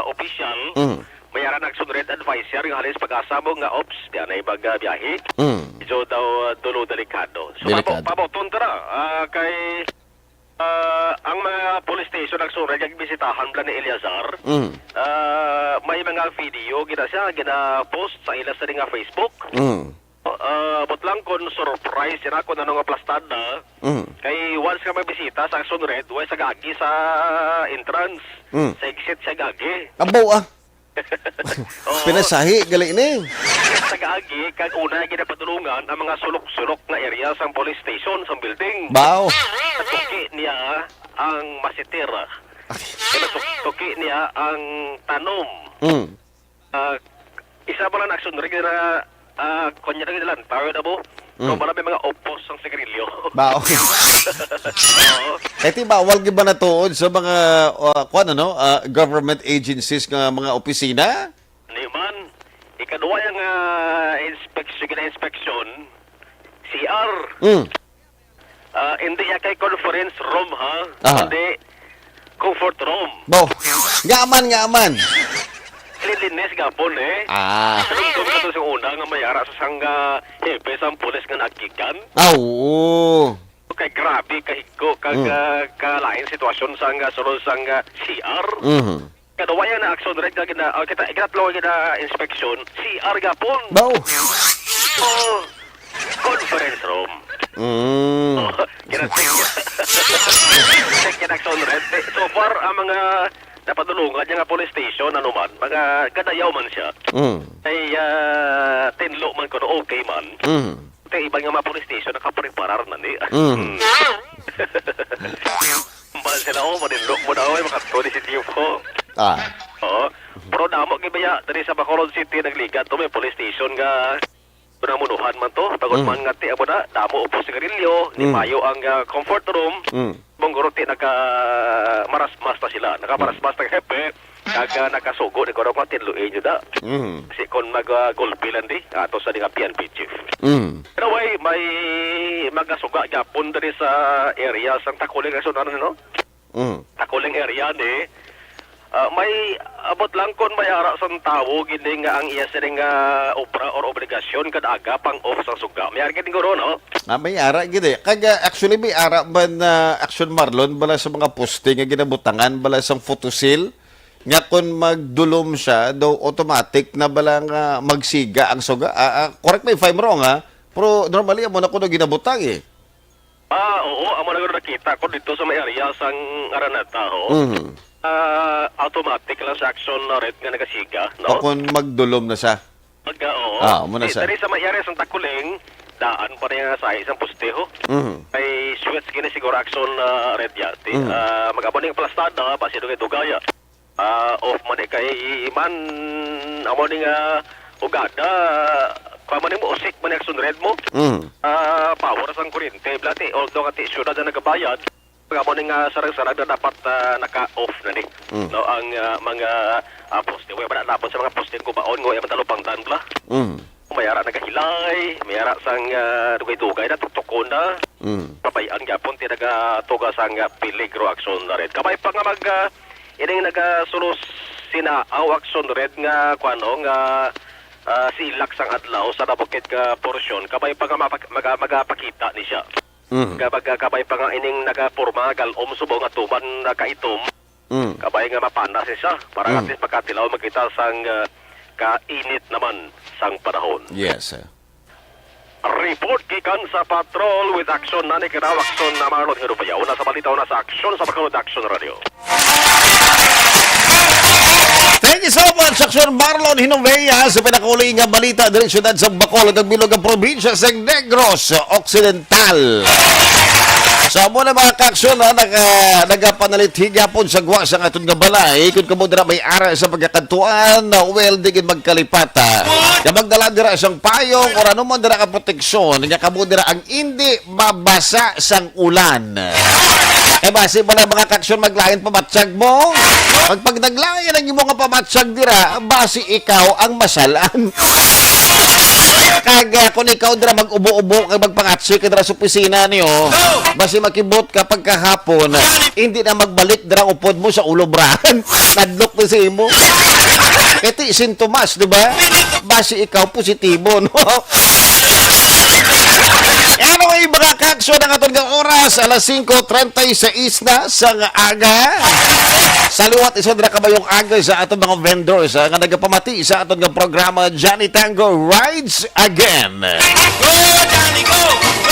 opisyal, Mm. may ara na Akson Red advisor nga halin sa PAGASA mo nga, "Ops, di anay mag, ah, biyahe." Mm. Medyo daw, ah, dulo delikado. So, Delikado. pabo-, paboton ta ra, ah, kay, ah, ang mga police station nagsuray kag bisitahan bala ni Eleazar. Mm. Ah, may mga video gina siya, gina-post sa ila sa nga Facebook. Mm. Ah, but lang kung surprise sila kung ano nga plastada. Mm. Kay once ka magbisita sa Akson Red, way sa gagi sa entrance, Mm. sa exit sa gagi. Abaw, ah. Oo. Pinasahi, gali ni. Sa gagi, kag una ginapadulungan ang mga sulok-sulok nga area sang police station, sang building. Baw. Natuki niya ang masitir. Ay. Natuki niya ang tanom. Mm. Ah, isa pa lang Akson Red na, ah, kunya lang nila, power na mo. Mm. So, marami mga opos ang sigarilyo. Ba, okay. Oo. Eh, ti bawal gid ba na tuod sa mga, ah, kuwan, ano, ah, government agencies nga mga opisina? Di man. Ikaduwa yung, ah, inspeksyon, gina-inspeksyon, C R. Mm. Ah, hindi ya kay conference room, ha? Aha. Hindi comfort room. Bo, nga man, nga man. Cleanliness gapon, eh. Ah. Sa lungsod ka to sa una nga may ara sa sangga, hepe sa pulis nga nagkikan. Ah, oo. Kay grabe, kahigko, kag, Mm. ah, kalain sitwasyon sa nga sulod sa nga C R. Mhm. Kaduwa yan na action, right? Nga gina-, oh, kita, ikatlo nga gina-inspection, C R gapon. Bao. Oh, conference room. Mm. Oh, kina-check. Check yan, action, right? So far, ang mga napadulungan niya nga police station, ano man, mga gadayaw man siya. Mm. Ay, ah, tinlo man kuno, okay man. Mm. Kay iban nga mga police station, nakapreparar na ni. Mm. Bal sila, oh, manindog mo na, oy, makatuli si Chief, oh. Ah. Oo. Pero damo gid baya diri sa Bacolod City, nagligat to, may police station nga pinamunuhan man to. Tagod Mm. man nga ti, amo na, damo og sigarilyo, ni Mm. Mayo ang, ah, comfort room. Mm. Mong guro ti naka marasmas na sila, naka marasmas na hepe, kag, ah, nakasugo ni kuno ko tinluin yun na. Mm. Si kon mag, ah, gulpi lang di, ato sa di nga P N P chief. Mm. Pero way, may magasuga gyapon diri sa area sang Takuling, so, ano, no? Mm. Takuling area ni, ah, may abot lang kon may ara sang tawo gini nga ang iya sining, ah, obra or obligasyon kada aga pang off sang suga. May ara gid guro, no? Ah, may ara gid eh. Kag, ah, actually, may ara man na action, Marlon, bala sa mga poste nga ginabutangan, bala sang photosil, nga kon magdulom siya, daw automatic na bala nga magsiga ang suga. Ah, ah, correct me if I'm wrong, ha? Pero normally, amo na ko na ginabutang eh. Ah, oo, amo na guro nakita ko dito sa may area sang Araneta, ho. Mhm. Ah, automatic lang sa action na red nga nagasiga, no? O kung magdulom na siya. Pagka, oo. Ah, amo na Di, siya. Diri sa may area sang Takuling, daan pa rin sa isang poste, ho. Mhm. May switch gini siguro action na red yan. Di, Mhm. ah, mag-amo ning plastada, basi dugay-dugaya. Ah, off man ni kay man, amo ni nga ugada, kung amo ni mo, usik man ni action red mo. Mm. Ah, power sang kuryente, blati, although nga ti syudad na nagabayad, kung amo ni nga sarag-sarag na dapat, ah, naka-off na ni. Mm. No, ang, ah, mga, ah, poste, wala ba na napon sa mga poste kubaon, nga wala man talupangtan, bla? Mm. May ara nagahilay, may ara sang, ah, dugay-dugay na, tuktukon na. Mm. Pabayaan gyapon, ti nagatuga sang, ah, peligro action na red. Kabay pa nga mag, ah, ining nagasulos sinaaw action red nga, kuwano, nga, ah, silak sang adlaw sa nabukid nga porsyon. Kabay pa nga mapak-, maga-, magapakita ni siya. Mm. Nga magkakabay pa nga ining nagaporma nga galom subong nga tuman na kaitom. Mm. Kabay nga mapanas ni siya para Mm. at least makatilaw makita sang, ah, kainit naman sang panahon. Yes, sir. Report gikan sa Patrol with Action, nani kinaw Action na Marlon Hinubayaw. Una sa balita, una sa Action sa Bacolod Action Radio. Thank you so much, Action Marlon Hinubayaw, sa pinakauli nga balita diri sa siyudad sa Bacolod, ang bilog nga probinsya sa Negros Occidental. So, amo na, mga ka-action, ha, naga-, nagapanalit higyapon sa gwa sa aton nga balay. Kung kamo dira may ara sa pagkakadtuan, na well, di gid magkalipata. Nga magdala dira sang payong or ano man dira ka proteksyon, nga kamo dira ang indi mabasa sang ulan. Kay basi pala, mga ka-action, maglain pamatyag mo. Pag, pag naglain ang imo nga pamatyag dira, basi ikaw ang masalan. Kag, ah, kung ikaw dira mag-ubo-ubo kag magpangatsi ka dira sa opisina niyo, basi makibot ka pagkahapon, hindi na magbalik dira upod mo sa ulo, bra. Nadlok na sa imo. Ito sintomas, di ba? Basi ikaw positibo, no? Anyway, mga ka-action, ang aton nga oras, alas singko treinta y seis na sa nga aga. Sa liwat, isa dira kabayong aga sa aton mga vendors, ah, nga nagapamati sa aton nga programa, Johnny Tango Rides Again.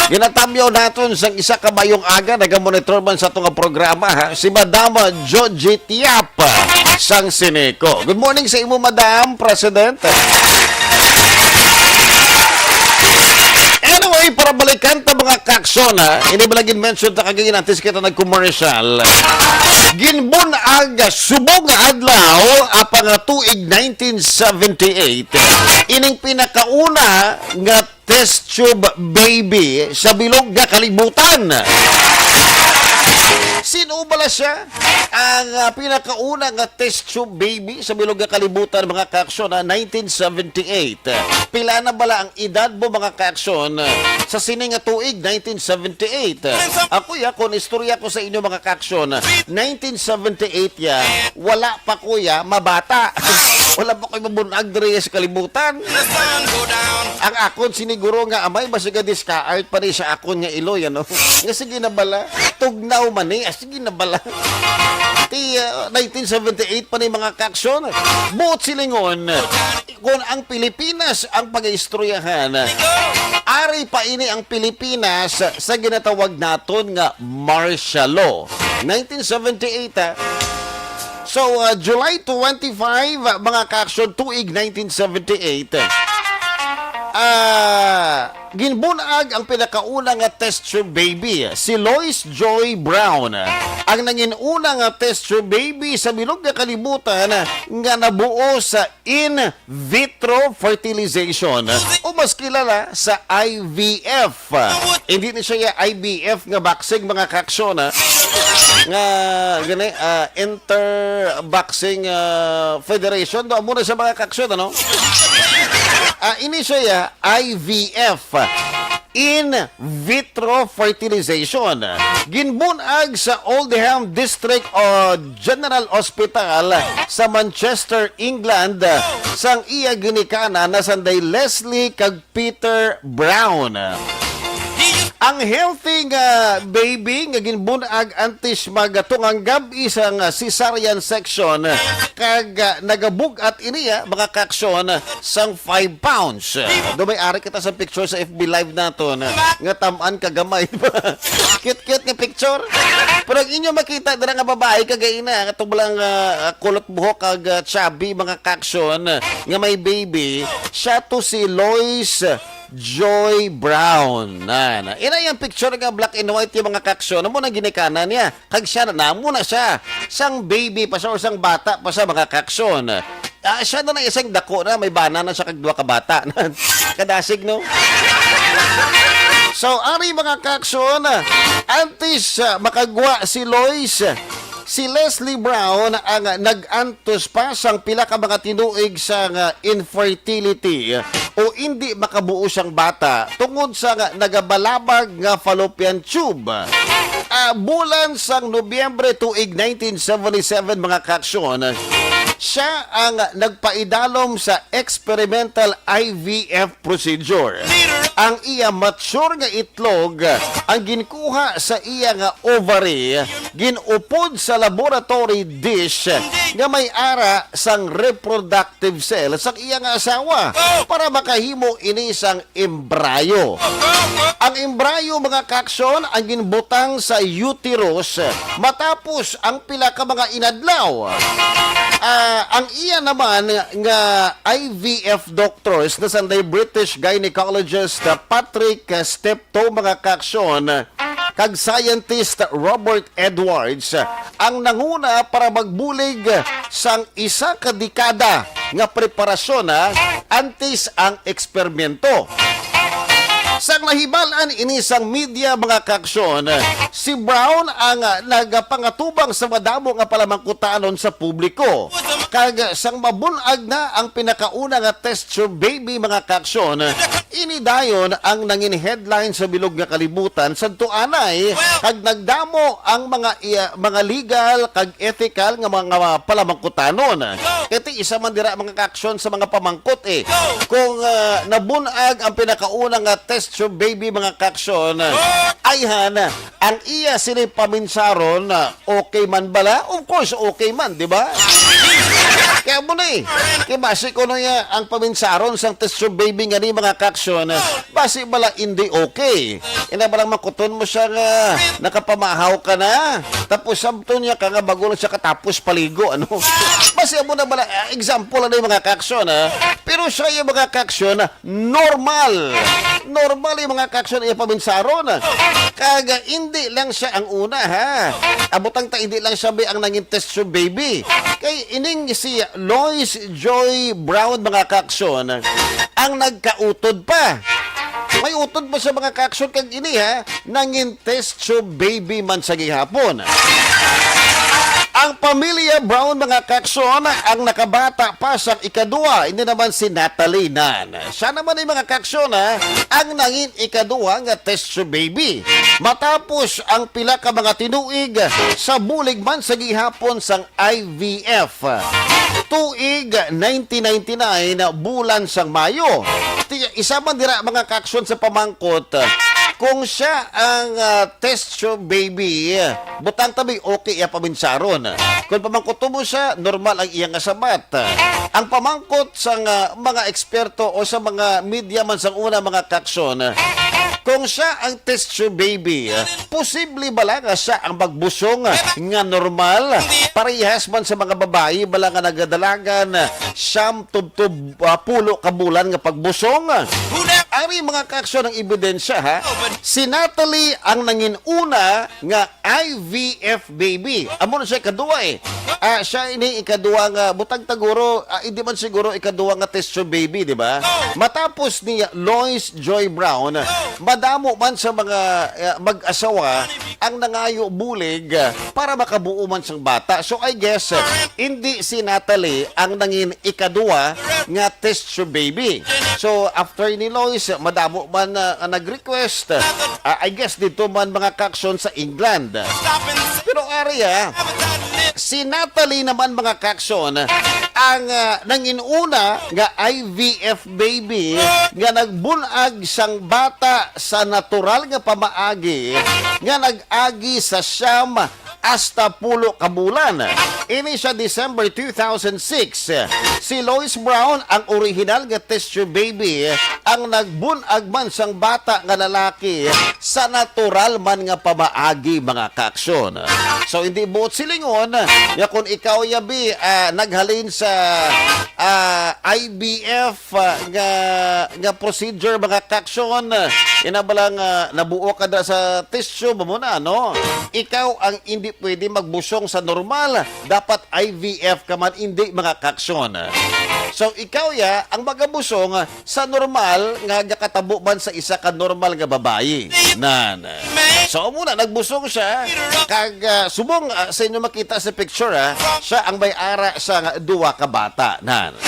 Ginatamyaw naton sang isa kabayong aga, nagamonitor man sa aton nga programa, ha, si Madam Georgie Tiap sang Sineco. Good morning sa imo, Madam President. Anyway, para balikan ta, mga ka-action, ha, ini ba lagi mention ta kagayin antes kita nag-commercial. Ginbun-ag subong nga adlaw, apang nga tuig nineteen seventy-eight, ining pinakauna nga test tube baby sa bilog nga kalibutan. Sino bala siya? Ang, ah, pinakauna nga test tube baby sa bilog nga kalibutan, mga ka-action, ha, nineteen seventy-eight. Pila na bala ang edad mo, mga ka-action, sa sini nga tuig, nineteen seventy-eight? Ako ya, kung istorya ko sa inyo, mga ka-action, nineteen seventy-eight ya, wala pa ko ya mabata. Wala pa ko mabunag diri sa kalibutan. Ang akon siniguro nga amay, basi ka discard pa ni sa akon nga iloy, ano? Nga sige na bala, tugnaw man ni, ah, sige na bala. Ti, ah, nineteen seventy-eight pa ni, mga kaaksyon. Buot silingon, kung ang Pilipinas ang pag-iistoryahan, ari pa ini ang Pilipinas sa ginatawag naton nga martial law. Nineteen seventy-eight, ah. So, ah, July twenty-five, ah, mga kaaksyon, tuig nineteen seventy-eight, ah, ginbunag ang pinakauna nga test tube baby, si Lois Joy Brown, ang nanginuna nga test tube baby sa bilog nga kalibutan nga nabuo sa in vitro fertilization, o mas kilala sa I V F. Hindi ni siya I B F nga boxing, mga kaaksyon, ha? Nga, gani, ah, Inter Boxing, ah, Federation. Do, amo na siya, mga kaaksyon, ano? Ah, ini siya, I V F. In vitro fertilization. Ginbunag sa Oldham District o General Hospital sa Manchester, England, sang iya ginikanan na sanday Leslie kag Peter Brown. Ang healthy nga baby nga ginbunag antes magatunggang gab-i sang cesarean section kag, ah, nagabug-at ini, ah, mga kaaksyon, sang five pounds. Do, may ari kita sa picture sa F B Live naton, ah, nga tam-an ka gamay. Cute-cute nga picture. Pero ang inyo makita dira nga babae kagaina, nga tublang, ah, kulot buhok kag, ah, chubby, mga kaaksyon, nga may baby, siya to si Lois Joy Brown. Na, na. Ina yung picture nga black and white yung mga kaaksyon. Amo na ginikanan niya. Kag siya na, amo na siya. Sang baby pa siya o sang bata pa siya, mga kaaksyon. Ah, siya na na isang dako na, may bana na siya kag duha ka bata. Kadasig, no? So, ari, mga kaaksyon, antes, ah, makagwa si Lois, si Leslie Brown ang nag-antos pa sang pila ka mga tinuig sang infertility o indi makabuo sang bata tungod sa nga nagabalabag nga fallopian tube. Ah, bulan sang Nobyembre tuig nineteen seventy-seven, mga kaaksyon, siya ang nagpaidalom sa experimental I V F procedure. Ang iya mature nga itlog ang ginkuha sa iya nga ovary, ginupod sa laboratory dish nga may ara sang reproductive cell sang iya nga asawa para makahimo ini sang embryo. Ang embryo, mga kaaksyon, ang ginbutang sa uterus matapos ang pila ka mga inadlaw. Ah, ang iya naman nga I V F doctors na sanday British gynecologist Patrick Steptoe, mga kaaksyon, kag scientist Robert Edwards ang nanguna para magbulig sang isa ka dekada nga preparasyon, ha, antes ang eksperimento. Sang nahibalan ini sang media, mga kaaksyon, si Brown ang nagapangatubang sa madamo nga palamangkutanon sa publiko. Kag sang mabun-ag na ang pinakauna nga test tube baby, mga kaaksyon, ini dayon ang nangin headline sa bilog nga kalibutan sadto anay, kag nagdamo ang mga iya, mga legal kag ethical nga mga palamangkutanon. Kay ti isa man dira, mga kaaksyon, sa mga pamangkot, eh. Kung, ah, nabun-ag ang pinakauna nga test tube baby, mga kaaksyon, ayhan, ang iya sini paminsaron, ah, okay man bala? Of course, okay man, di ba? Kaya mo na, eh. Kaya basi ko na iya, ang paminsaron sang test tube baby nga ni, mga kaaksyon, basi bala hindi okay. Ina ba lang makuton mo siya nga nakapamahaw ka na? Tapos sabton niya ka nga bago lang siya katapos paligo, ano? Basi amo na bala, ah, example, ano, yung mga kaaksyon, ha? Pero siya yung mga kaaksyon, normal. Normal yung mga kaaksyon iya paminsaron. Kag hindi lang siya ang una, ha? Abutang ta, hindi lang siya may ang nangin test tube baby. Kay ining si Lois Joy Brown, mga kaaksyon, ang nagkautod pa. May utod pa siya, mga kaaksyon, kag ini, ha, nangin test tube baby man sa gihapon. Ang pamilya Brown, mga kaaksyon, ang nakabata pa sang ikaduha, hindi naman si Natalie Nan. Siya naman ay, mga kaaksyon, ha, ang nangin ikaduha nga test tube baby. Matapos ang pila ka mga tinuig sa bulig man sa gihapon sang I V F. Tuig nineteen ninety-nine, bulan sang Mayo. Ti-, isa man dira, mga kaaksyon, sa pamangkot, Kung siya ang, ah, test tube baby, butang tabi, okay iya paminsaron. Kung pamangkot mo siya, normal ang iya nga sabat. Ang pamangkot sa nga mga eksperto o sa mga media man sang una, mga kaaksyon, kung siya ang test tube baby, posible bala nga siya ang magbusong nga normal? Parehas man sa mga babayi bala nga nagadalagan siyam tubtob, ah, pulo ka bulan nga pagbusong. Ari, mga kaaksyon, ang ebidensya, ha. Si Natalie ang nangin-una nga I V F baby. Amo na siya ikaduha, eh. Ah, siya ini ikaduha nga, butang taguro, ah, hindi man siguro ikaduha nga test tube baby, di ba? Matapos ni Lois Joy Brown, madamo man sa mga, ah, mag-asawa ang nangayo bulig, ah, para makabuo man sang bata. So, I guess, ah, hindi si Natalie ang nangin ikaduha nga test tube baby. So, after ni Lois, madamo man, ah, ang nag-request. Ah, I guess dito man, mga kaaksyon, sa England. Pero ari, ah, si Natalie naman, mga kaaksyon, ang, ah, nangin-una nga I V F baby nga nagbunag sang bata sa natural nga pamaagi nga nag-agi sa siyam hasta pulo ka bulan. Ini sa December two thousand six, si Lois Brown ang original nga test tube baby ang nagbunag man sang bata nga lalaki sa natural man nga pamaagi, mga kaaksyon. So, hindi buot silingon nga kung ikaw, yabi, ah, naghalin sa, ah, I V F, ah, nga, nga procedure, mga kaaksyon, ina bala nga nabuo ka da sa test tube mo na, no? Ikaw ang hindi pwede magbusong sa normal. Dapat I V F ka man, hindi, mga kaaksyon. So, ikaw ya ang magabusong sa normal nga gakatabo man sa isa ka normal nga babayi. Nan. So, amo na, nagbusong siya. Kag, ah, subong, ah, sa inyo makita sa picture, ah, siya ang may ara sa nga duwa ka bata. Nan.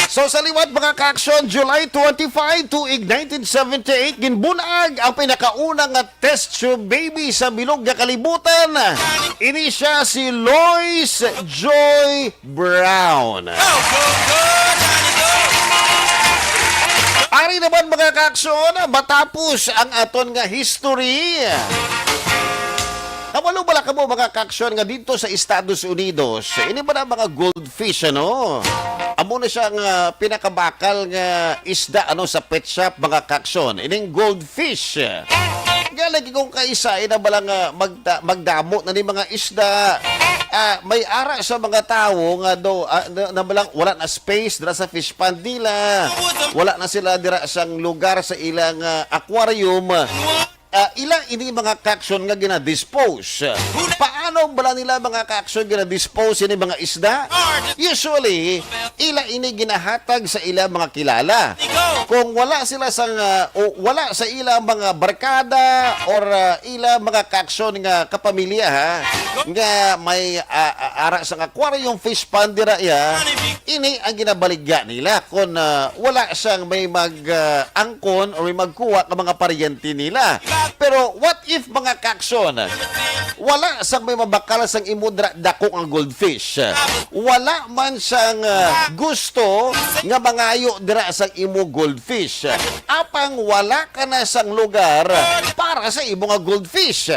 So, sa liwat, mga kaaksyon, July twenty-five, tuig nineteen seventy-eight, ginbunag ang pinakauna nga test tube baby sa bilog nga kalibutan. Ini siya si Lois Joy Brown. Ari naman, mga kaaksyon, matapos ang aton nga history. Kabalo bala kamo, mga kaaksyon, nga dito sa Estados Unidos, ini ba na mga goldfish, ano? Amo na siya nga pinakabakal nga isda, ano, sa pet shop, mga kaaksyon. Ining goldfish. Nga lagi kong kaisa, ina bala nga magda-, magdamo na ni mga isda. Ah, may ara sa mga tawo nga do, ah, na, na balang wala na space dira sa fish pond nila. Wala na sila dira sang lugar sa ilang, ah, aquarium. Ah, ila ini, mga kaaksyon, nga ginadispose. Paano bala nila, mga kaaksyon, ginadispose ini mga isda? Usually, ila ini ginahatag sa ila mga kilala. Kung wala sila sa nga, o wala sa ila mga barkada or, ah, ila mga kaaksyon nga kapamilya, ha, nga may, ah, ah, ara sa aquarium, fish pond dira, ya, ini ang ginabaligya nila kung, ah, wala siyang may mag, ah, angkon or may magkuha ka mga paryente nila. Pero what if, mga kaaksyon, wala sang may mabakal sang imo dra-, dako nga goldfish? Wala man sang, ah, gusto nga mangayo dira sang imo goldfish. Apang wala ka na sang lugar para sa imo nga goldfish.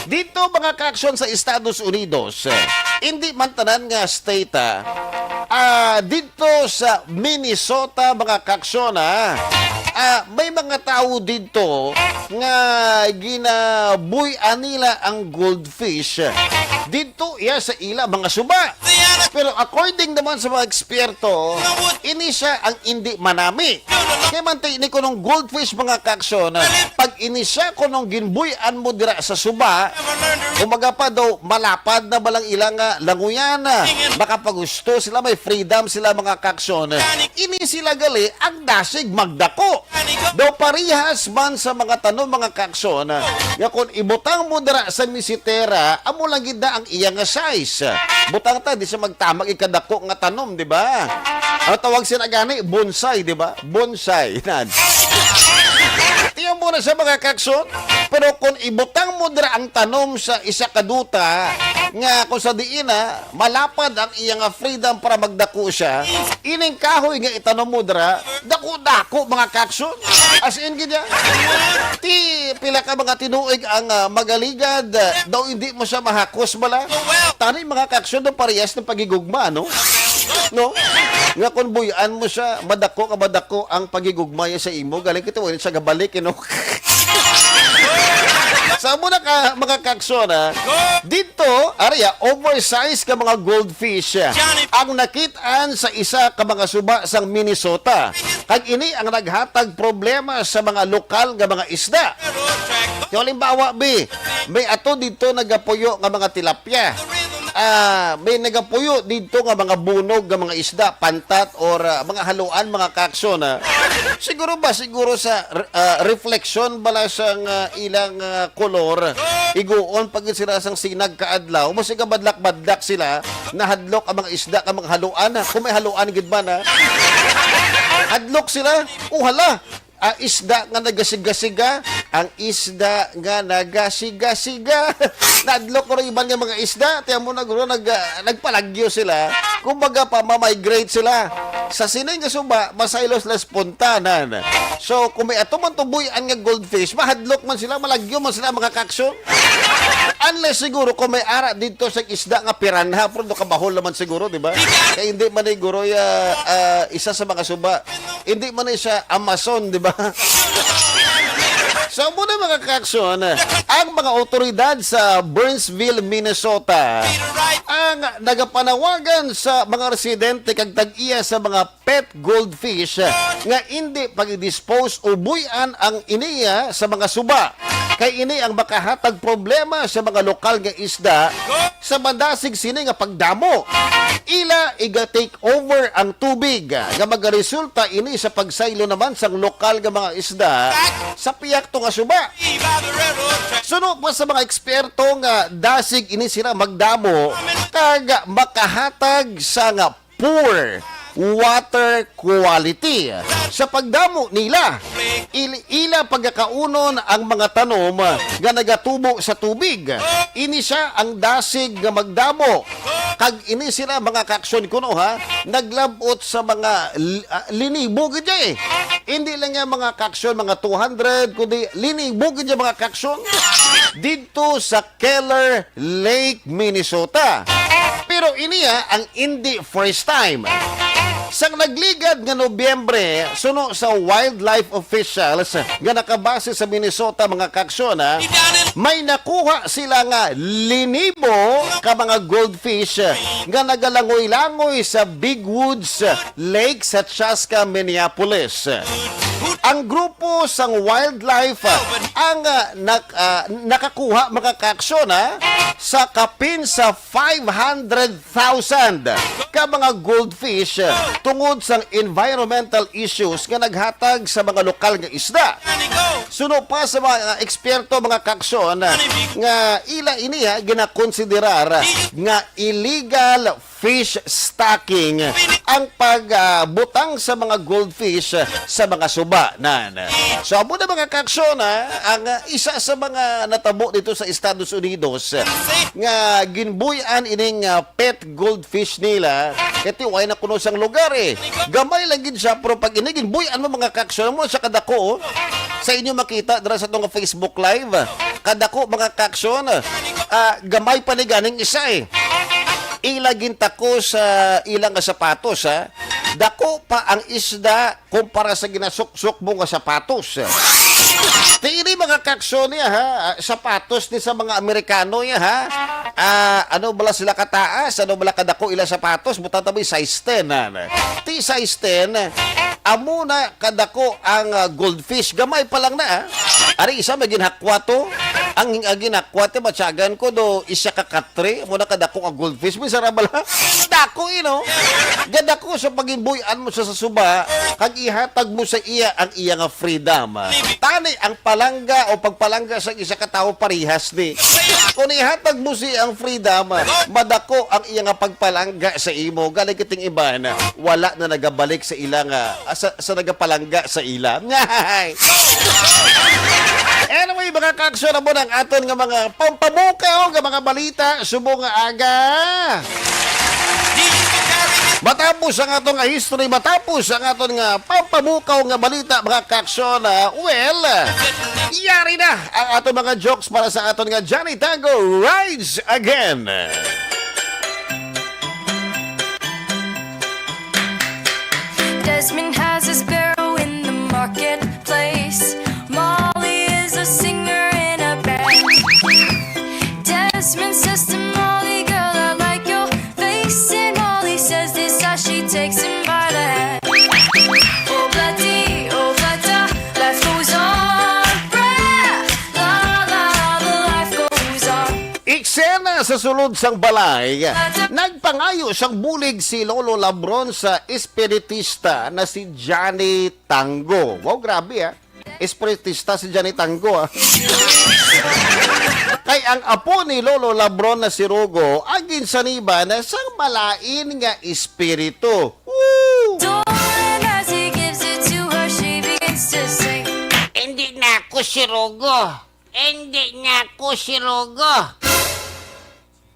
Dito, mga kaaksyon, sa Estados Unidos, hindi man tanan nga state, ah, ah, dito sa Minnesota, mga kaaksyon, ah, ah, may mga tawo dito nga ginabuy-an nila ang goldfish dito iya sa ila mga suba. Pero according naman sa mga eksperto, ini siya ang indi manami. Kay man ti-, ni kunong goldfish, mga kaaksyon, pag ini siya kunong ginbuy-an mo dira sa suba, umaga pa daw, malapad na balang ilang, ah, languyan. Makapagusto sila, may freedom sila, mga kaaksyon. Ini sila gali ang dasig magdako. Daw parihas man sa mga tanom, mga kaaksyon, nga kung ibutang mo dira sa misitera, amo lang gid na ang iya nga size. Butang ta, di siya magtamag ikadako nga tanom, di ba? Ang tawag sila gani, bonsai, di ba? Bonsai. Nan. Tiyan mo na sa mga kaaksyon. Pero kung ibutang mo dira ang tanom sa isa ka duta, nga kung sa diin na malapad ang iya nga freedom para magdako siya, ining kahoy nga itanom mo dira, dako-dako, mga kaaksyon. As in, gid niya. Ti, pila ka mga tinuig ang, ah, magaligad, ah, daw hindi mo siya mahakos bala. Tani, mga kaaksyon, daw parehas ng pagigugma, no? No? Nga kung buy-an mo siya, madako ka madako ang pagigugma niya sa imo. Galing kita, wala siya gabalik, you know? Sa amo na ka, mga kaaksyon, ha? Dito, ari, ah, oversize ka mga goldfish, ah, ang nakit-an sa isa ka mga suba sang Minnesota. Kag ini ang naghatag problema sa mga lokal nga mga isda. Kaya halimbawa, bi, may ato dito nagapuyo nga mga tilapia. Ah, may nagapuyo dito nga mga bunog nga mga isda, pantat, or, ah, mga haluan, mga kaaksyon, ah. Siguro ba, siguro sa, ah, refleksyon bala sang, ah, ilang, ah, kolor, iguon pa gid sila sang sinag kaadlaw, mo siga badlak-badlak sila, nahadlok ang mga isda ka mga haluan, ha? Kung may haluan gid man, ha? Hadlok sila, oh, hala, ah, isda nga nagasiga-siga, ang isda nga nagasiga-siga. Nadlok ko rin iban nga mga isda, tiyan mo na guro, nag, ah, nagpalagyo sila. Kumbaga pa, mamigrate sila. Sa sini nga suba, masaylo sila spontanan. So, kung may ato man tubuyan nga goldfish, mahadlok man sila, malagyo man sila, mga kaaksyon. Unless siguro kung may ara dito sa isda nga piranha, pero nakabahol naman siguro, di ba? Kaya hindi man siguro ya, ah, isa sa mga suba. Hindi man ni siya Amazon, di ba? So, muna, mga kaaksyon, ang mga otoridad sa Burnsville, Minnesota, ang nagapanawagan sa mga residente kag tag-iya sa mga pet goldfish nga indi pag-dispose o buy-an ang iniya sa mga suba. Kay ini ang makahatag problema sa mga lokal nga isda sa madasig sini nga pagdamo. Ila iga-take over ang tubig nga magaresulta ini sa pagsaylo naman sang lokal nga mga isda sa piyakto nga suba. Suno pa sa mga eksperto nga dasig ini sila magdamo kag makahatag sa nga poor water quality. Sa pagdamo nila, il-, ila pagakaunon ang mga tanom nga nagatubo sa tubig. Ini sia ang dasig nga magdamo. Kag ini sila, mga kaaksyon, kuno, ha, naglab-ot sa mga l-, ah, linibo gid, eh. Hindi lang nga, mga kaaksyon, mga two hundred, kundi linibo gid, mga kaaksyon, didto sa Keller Lake, Minnesota. Pero ini, ah, ang indi first time. Sang nagligad nga Nobyembre, suno sa wildlife officials nga nakabase sa Minnesota, mga kaaksyon, ha, may nakuha sila nga linibo ka mga goldfish nga nagalangoy-langoy sa Big Woods Lake sa Chaska, Minneapolis. Ang grupo sang wildlife ang, ah, nak-, ah, nakakuha, mga kaaksyon, ha, sa kapin sa five hundred thousand ka mga goldfish, ah, tungod sang environmental issues nga naghatag sa mga lokal nga isda. Suno pa sa mga eksperto, mga kaaksyon, nga ila ini, ha, ginakonsiderar nga illegal fish stocking ang pag, ah, butang sa mga goldfish sa mga suba, nan. So, amo na, mga kaaksyon, ha, ang, ah, isa sa mga natabo dito sa Estados Unidos, ah, nga ginbuy-an ining, ah, pet goldfish nila, kay ti way na kuno sang lugar, eh. Gamay lang gid siya, pero pag ini ginbuy-an mo, mga kaaksyon, mo siya kadako, oh. Sa inyo makita dira sa atong Facebook Live, kadako, mga kaaksyon, ah, gamay pa ni ganing isa, eh. Ila gintako sa ila nga sapatos, ha. Dako pa ang isda kumpara sa ginasuksok mo nga sapatos. Ti ini, mga kaaksyon, niya, ha. Ah, sapatos ni sa mga Amerikano, ya, ha. Ah, ano bala sila kataas? Ano bala kadako ila sapatos? Butang ta mo size ten, ha. Ti size ten, amo na kadako ang, ah, goldfish. Gamay pa lang na, ah. Ari isa may ginhakwa to. Ang, ang ginhakwa to, matyagan ko do, isa ka katre, amo na kadako ang goldfish. May sarabal, ha? Dako, eh, no? Gadako sa pagimbuy-an mo sa, sa suba, kag ihatag mo sa iya ang iya nga freedom. Tani, ang palangga o pagpalangga sa isa ka tawo parihas ni. Kung ihatag mo siya ang freedom, madako ang iya nga pagpalangga sa imo. Gani kiting iban, wala na nagabalik sa ila nga, ah, sa, sa nagapalangga sa ila. Anyway, mga kaaksyon, amo na ang aton nga mga pampamukaw nga mga balita subong nga aga. Matapos ang aton nga history, matapos ang aton nga pampamukaw nga balita, mga kaaksyon, ah, well, yari na ang aton mga jokes para sa aton nga Johnny Tango Rides Again. Desmond has a sparrow in the marketplace. Molly is a singer in a band. Desmond says to Molly, "Girl, I like your face." And Molly says this as she takes him by the hand. Oh, bloody, oh, bloody, life goes on. Brah! La, la, la, the life goes on. Eksena sa sulod sang balay, nagpangayo sang bulig si Lolo Labron sa espiritista na si Johnny Tango. Wow, grabe, ah. Espiritista si Johnny Tango, ah. Kay ang apo ni Lolo Labron na si Rugo ang ginsaniban sang malain nga espiritu. Woo! Dolan, as he gives it to her, she begins to sing. Hindi na ako si Rugo. Hindi na ako si Rugo.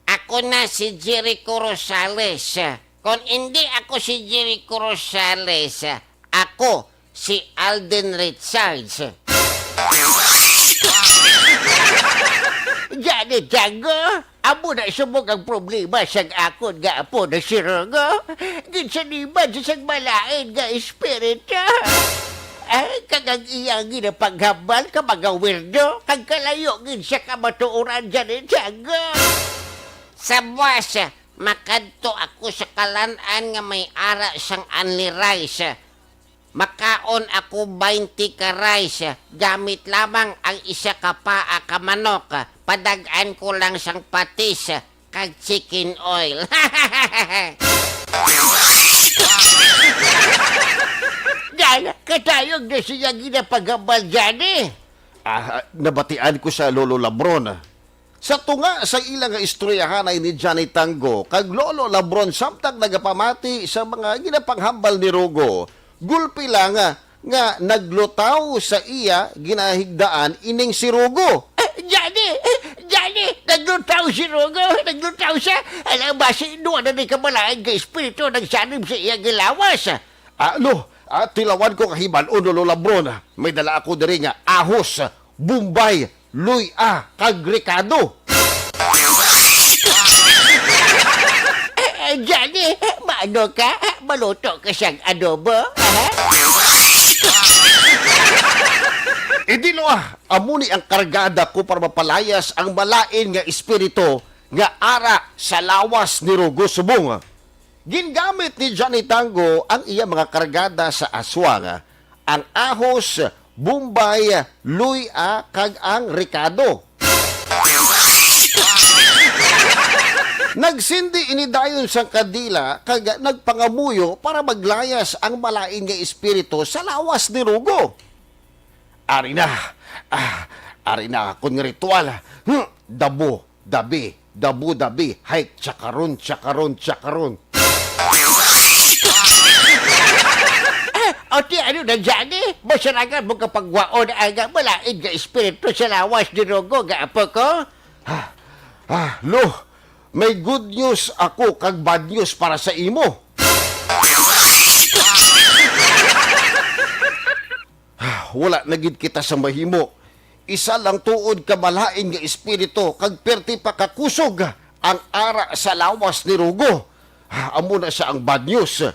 Ako na si Jericho Rosales. Kung hindi ako si Jericho Rosales, ako si Alden Richards. Johnny Tango, amo na subong ang problema sang akon nga apo na si Rugo. Ginsaniban siya sang malain nga espiritu. Ah, kag ang iyang ginapanghambal ka mga weirdo, kag kalayo gid siya ka matuoran, Johnny Tango. Sa buwas, makadto ako sa kalan-an nga may ara sang unli rice. Makaon ako twenty ka rice, gamit lamang ang isa ka paa ka manok. Padag-an ko lang sang patis kag chicken oil. Dahil katayog na siya ginapagambal dyan eh. Ah, nabatian ko sa Lolo Labron. Sa tunga sa ila nga istoryahanay ni Johnny Tango kag Lolo Labron samtang nagapamati sa mga ginapanghambal ni Rugo, gulpi lang nga, nga naglutaw sa iya ginahigdaan ining si Rugo. Eh, Johnny! Eh, Johnny! Naglutaw si Rugo! Naglutaw siya! Alam ba, si Noah na ni kamalain nga espiritu nagsanib sa iya gilawas? Ah, lo, ah, tilawan ko kahibal-on, Lolo Labron. May dala ako diri nga ahos, bumbay, luy-a, kag rekado. Eh, eh, Johnny, maano ka? Maluto ka siyang adobo? Ha? Hindi, lo, ah. Amo ni ang kargada ko para mapalayas ang malain nga espiritu nga ara sa lawas ni Rugo subong. Gingamit ni Johnny Tango ang iya mga kargada sa aswang, ang ahos, bumbay, luy-a, kag ang rekado. Nagsindi ini dayon sang kandila kag nagpangamuyo para maglayas ang malain nga espiritu sa lawas ni Rugo. Ari na. Ah, ari na akon nga ritual. Hmm, dabo, dabi, dabo, dabi. Hay, tsakaron, tsakaron, tsakaron. Ah, o ti, ano na dyan eh? Masaragan mo kapagwaon ang malain nga espiritu sa lawas ni Rugo nga apo ko? Ah, ah, lo, may good news ako kag bad news para sa imo. Ah, wala na gid kita sa mahimo. Isa lang tuod ka malain nga espiritu kag perti pa ka kusog ang ara sa lawas ni Rugo. Ah, amo na siya ang bad news. Ah,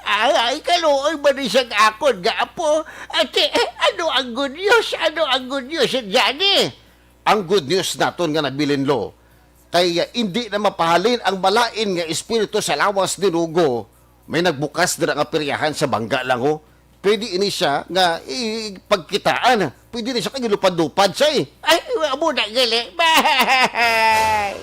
ay, ay, kaluoy ba ni siyang akon nga apo? Ate, eh, ano ang good news? Ano ang good news, Johnny? Ang good news naton nga nabilin, lo, kay, ah, indi na mapahalin ang malain nga espiritu sa lawas ni Rugo. May nagbukas dira nga peryahan sa Bangga lang, oh. Pwede ini siya nga ipagkitaan. Pwede ni siya kag ilupad-lupad siya, eh. Ay, amo na gali. Bye!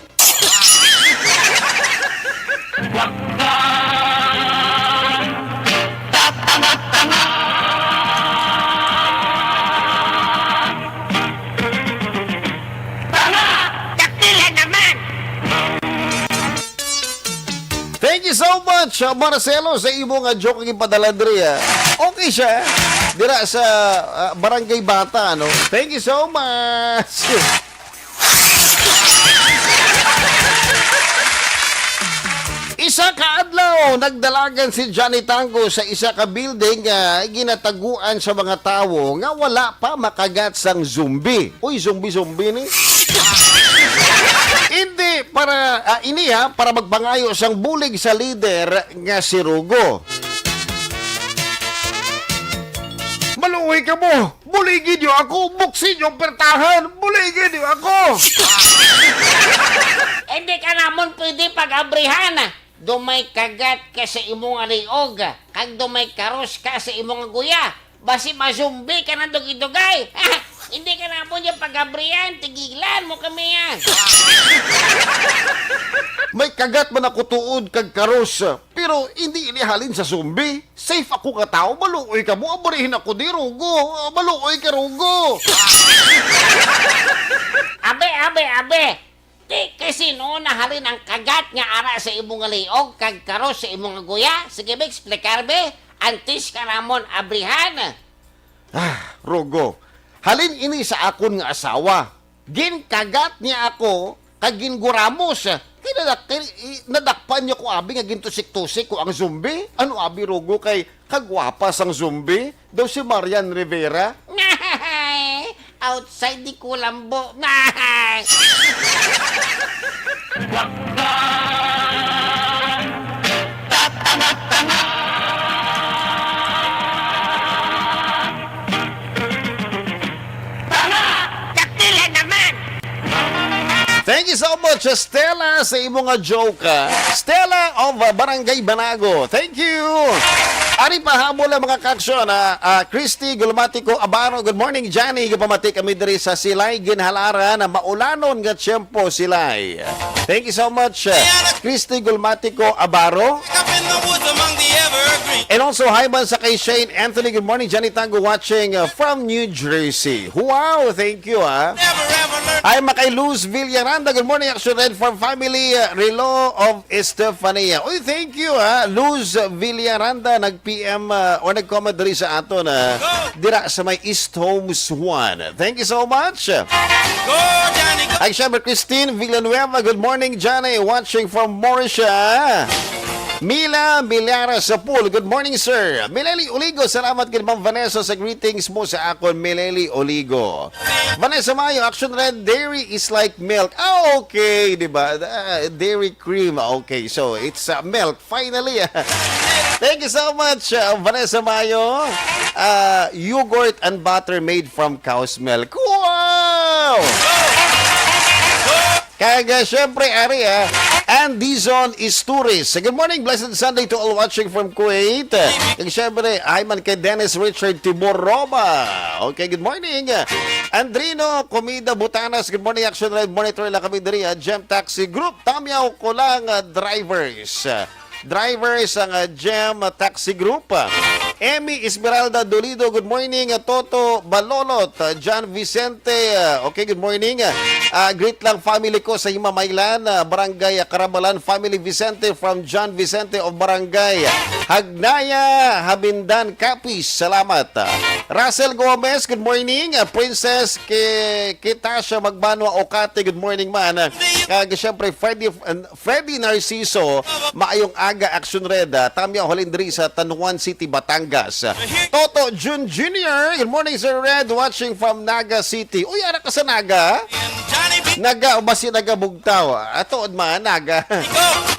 Dakila naman! Thank you so much, uh, Marcelo, sa imo nga joke nga ipadala diri, ah. Okay siya. dira sa, ah, Barangay Bata, no? Thank you so much. Isa ka adlaw, nagdalagan si Johnny Tango sa isa ka building nga ginataguan sa mga tawo nga wala pa makagat sang zombie. Uy, zombie-zombie ni. Hindi para, ah, ini, ha, para magpangayo sang bulig sa lider nga si Rugo. Maluoy ka mo! Buligi niyo ako! Buksi niyo ang pertahan! Buligi niyo ako! Hindi ka namon pwede pag-abrihan. Dumay kagat ka sa imong liog, kag dumay karos ka sa imong guya. Basi mazumbi ka na dugay-dugay. Hindi ka namon yung pag-abrihan. Tigilan mo kami yan. May kagat man ako tuod kag karos, pero hindi ini halin sa zombie. Safe ako nga tao, maluoy ka mo, abrihin ako di, Rugo. Maluoy ka, Rugo. Abe, abe, abe. Ti, kay sino na halin ang kagat nga ara sa imo nga liog kag karos sa imo nga guya? Sige, be, eksplikarbe. Antes ka namon abrihan. Ah, Rugo, halin ini sa akon nga asawa. Ginkagat niya ako kag ginguramos. Kay nadak-, kay, i-, nadakpan niya ko abi nga gintusik-tusik ko ang zombie. Ano abi, Rugo, kay kagwapa sang zombie? Daw si Marian Rivera? Outside di kulambo. Dakila naman! Thank you so much, Stella, sa imo nga joke, ah. Stella of, ah, Barangay Banago. Thank you. Ari pa habol ang mga kaaksyon, ah, ah, Christy Gulmatico Abaro. Good morning, Johnny. Gapamati kami diri sa Silay, Ginhalaran, na maulanon nga tiyempo, Silay. Thank you so much, ah, Christy Gulmatico Abaro. And also, hi man sa kay Shane Anthony. Good morning, Johnny Tango, watching, uh, from New Jersey. Wow, thank you, ah. Hi man kay Luz Villaranda. Good morning, Action Red Farm family, uh, Relo of Estefania. Uy, thank you, ah. Luz Villaranda, nag-P M, uh, or nag-comment diri sa aton, ah, dira sa may East Homes one. Thank you so much. Ay, syempre, Christine Villanueva. Good morning, Johnny. Watching from Mauritia. Mila Milara Sapul, good morning, sir. Mileli Oligo, salamat gid, Ma'am Vanessa, sa greetings mo sa akon, Mileli Oligo. Vanessa Mayo, Action Red, dairy is like milk. Ah, okay, di ba? Ah, dairy cream. Okay, so it's, uh, milk, finally. Thank you so much, uh, Vanessa Mayo. Uh, yogurt and butter made from cow's milk. Wow! Kag, ah, syempre, ari, ah, Andizon Isturiz. Good morning, blessed Sunday to all watching from Kuwait. Kag syempre, ay man kay Dennis Richard Timoroba. Okay, good morning. Andrino Comida Butanas, good morning, Action Red Monitor lang kami diri, ah, Gem Taxi Group. Tamyaw ko lang, ah, drivers. Driver sang, ah, Gem Taxi Group. Emmy Esmeralda Dolido, good morning. Ah, Toto Balolot, ah, John Vicente, ah, okay, good morning. Ah, greet lang family ko sa Himamaylan, ah, Barangay, ah, Carabalan, family Vicente from John Vicente of Barangay Hagnaya, Habindan, Capiz. Salamat. Ah, Russell Gomez, good morning. Ah, Princess Ki-, Kitasha Magbanwa Okate, good morning man. Ah, kag syempre, Freddy, ah, Freddy Narciso, maayong aga, Action Red, ah, tamyaw halin diri sa Tanauan City, Batangas. Toto Jun Junior, good morning, Sir Red, watching from Naga City. Uy, ara ka sa Naga? Naga, o basi Naga Bugtaw? Ato, man, Naga.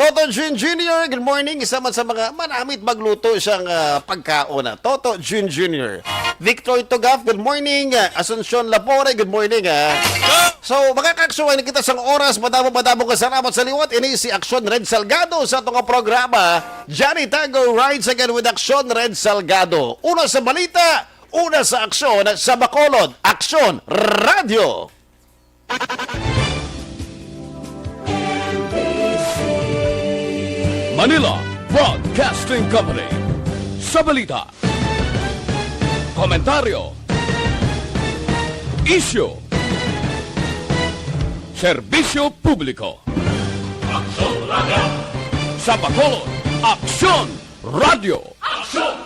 Toto Jun Junior, good morning. Isa man sa mga manamit magluto sang, ah, pagkaon, ah. Toto Jun Junior. Victor Tugaf, good morning. Asuncion Lapore, good morning, ah. So, mga kaagsuway, na kita sang oras, madamo, madamo nga salamat sa liwat. Ini si Action Red Salgado sa atong programa. Johnny Tango rides again with Action Red Salgado. Una sa balita, una sa aksyon, sa Bacolod. Action Radio. Manila Broadcasting Company. Sa balita, komentaryo, isyu, serbisyo publiko. Aksyon Radio. Sa Bacolod, Aksyon Radio. Aksyon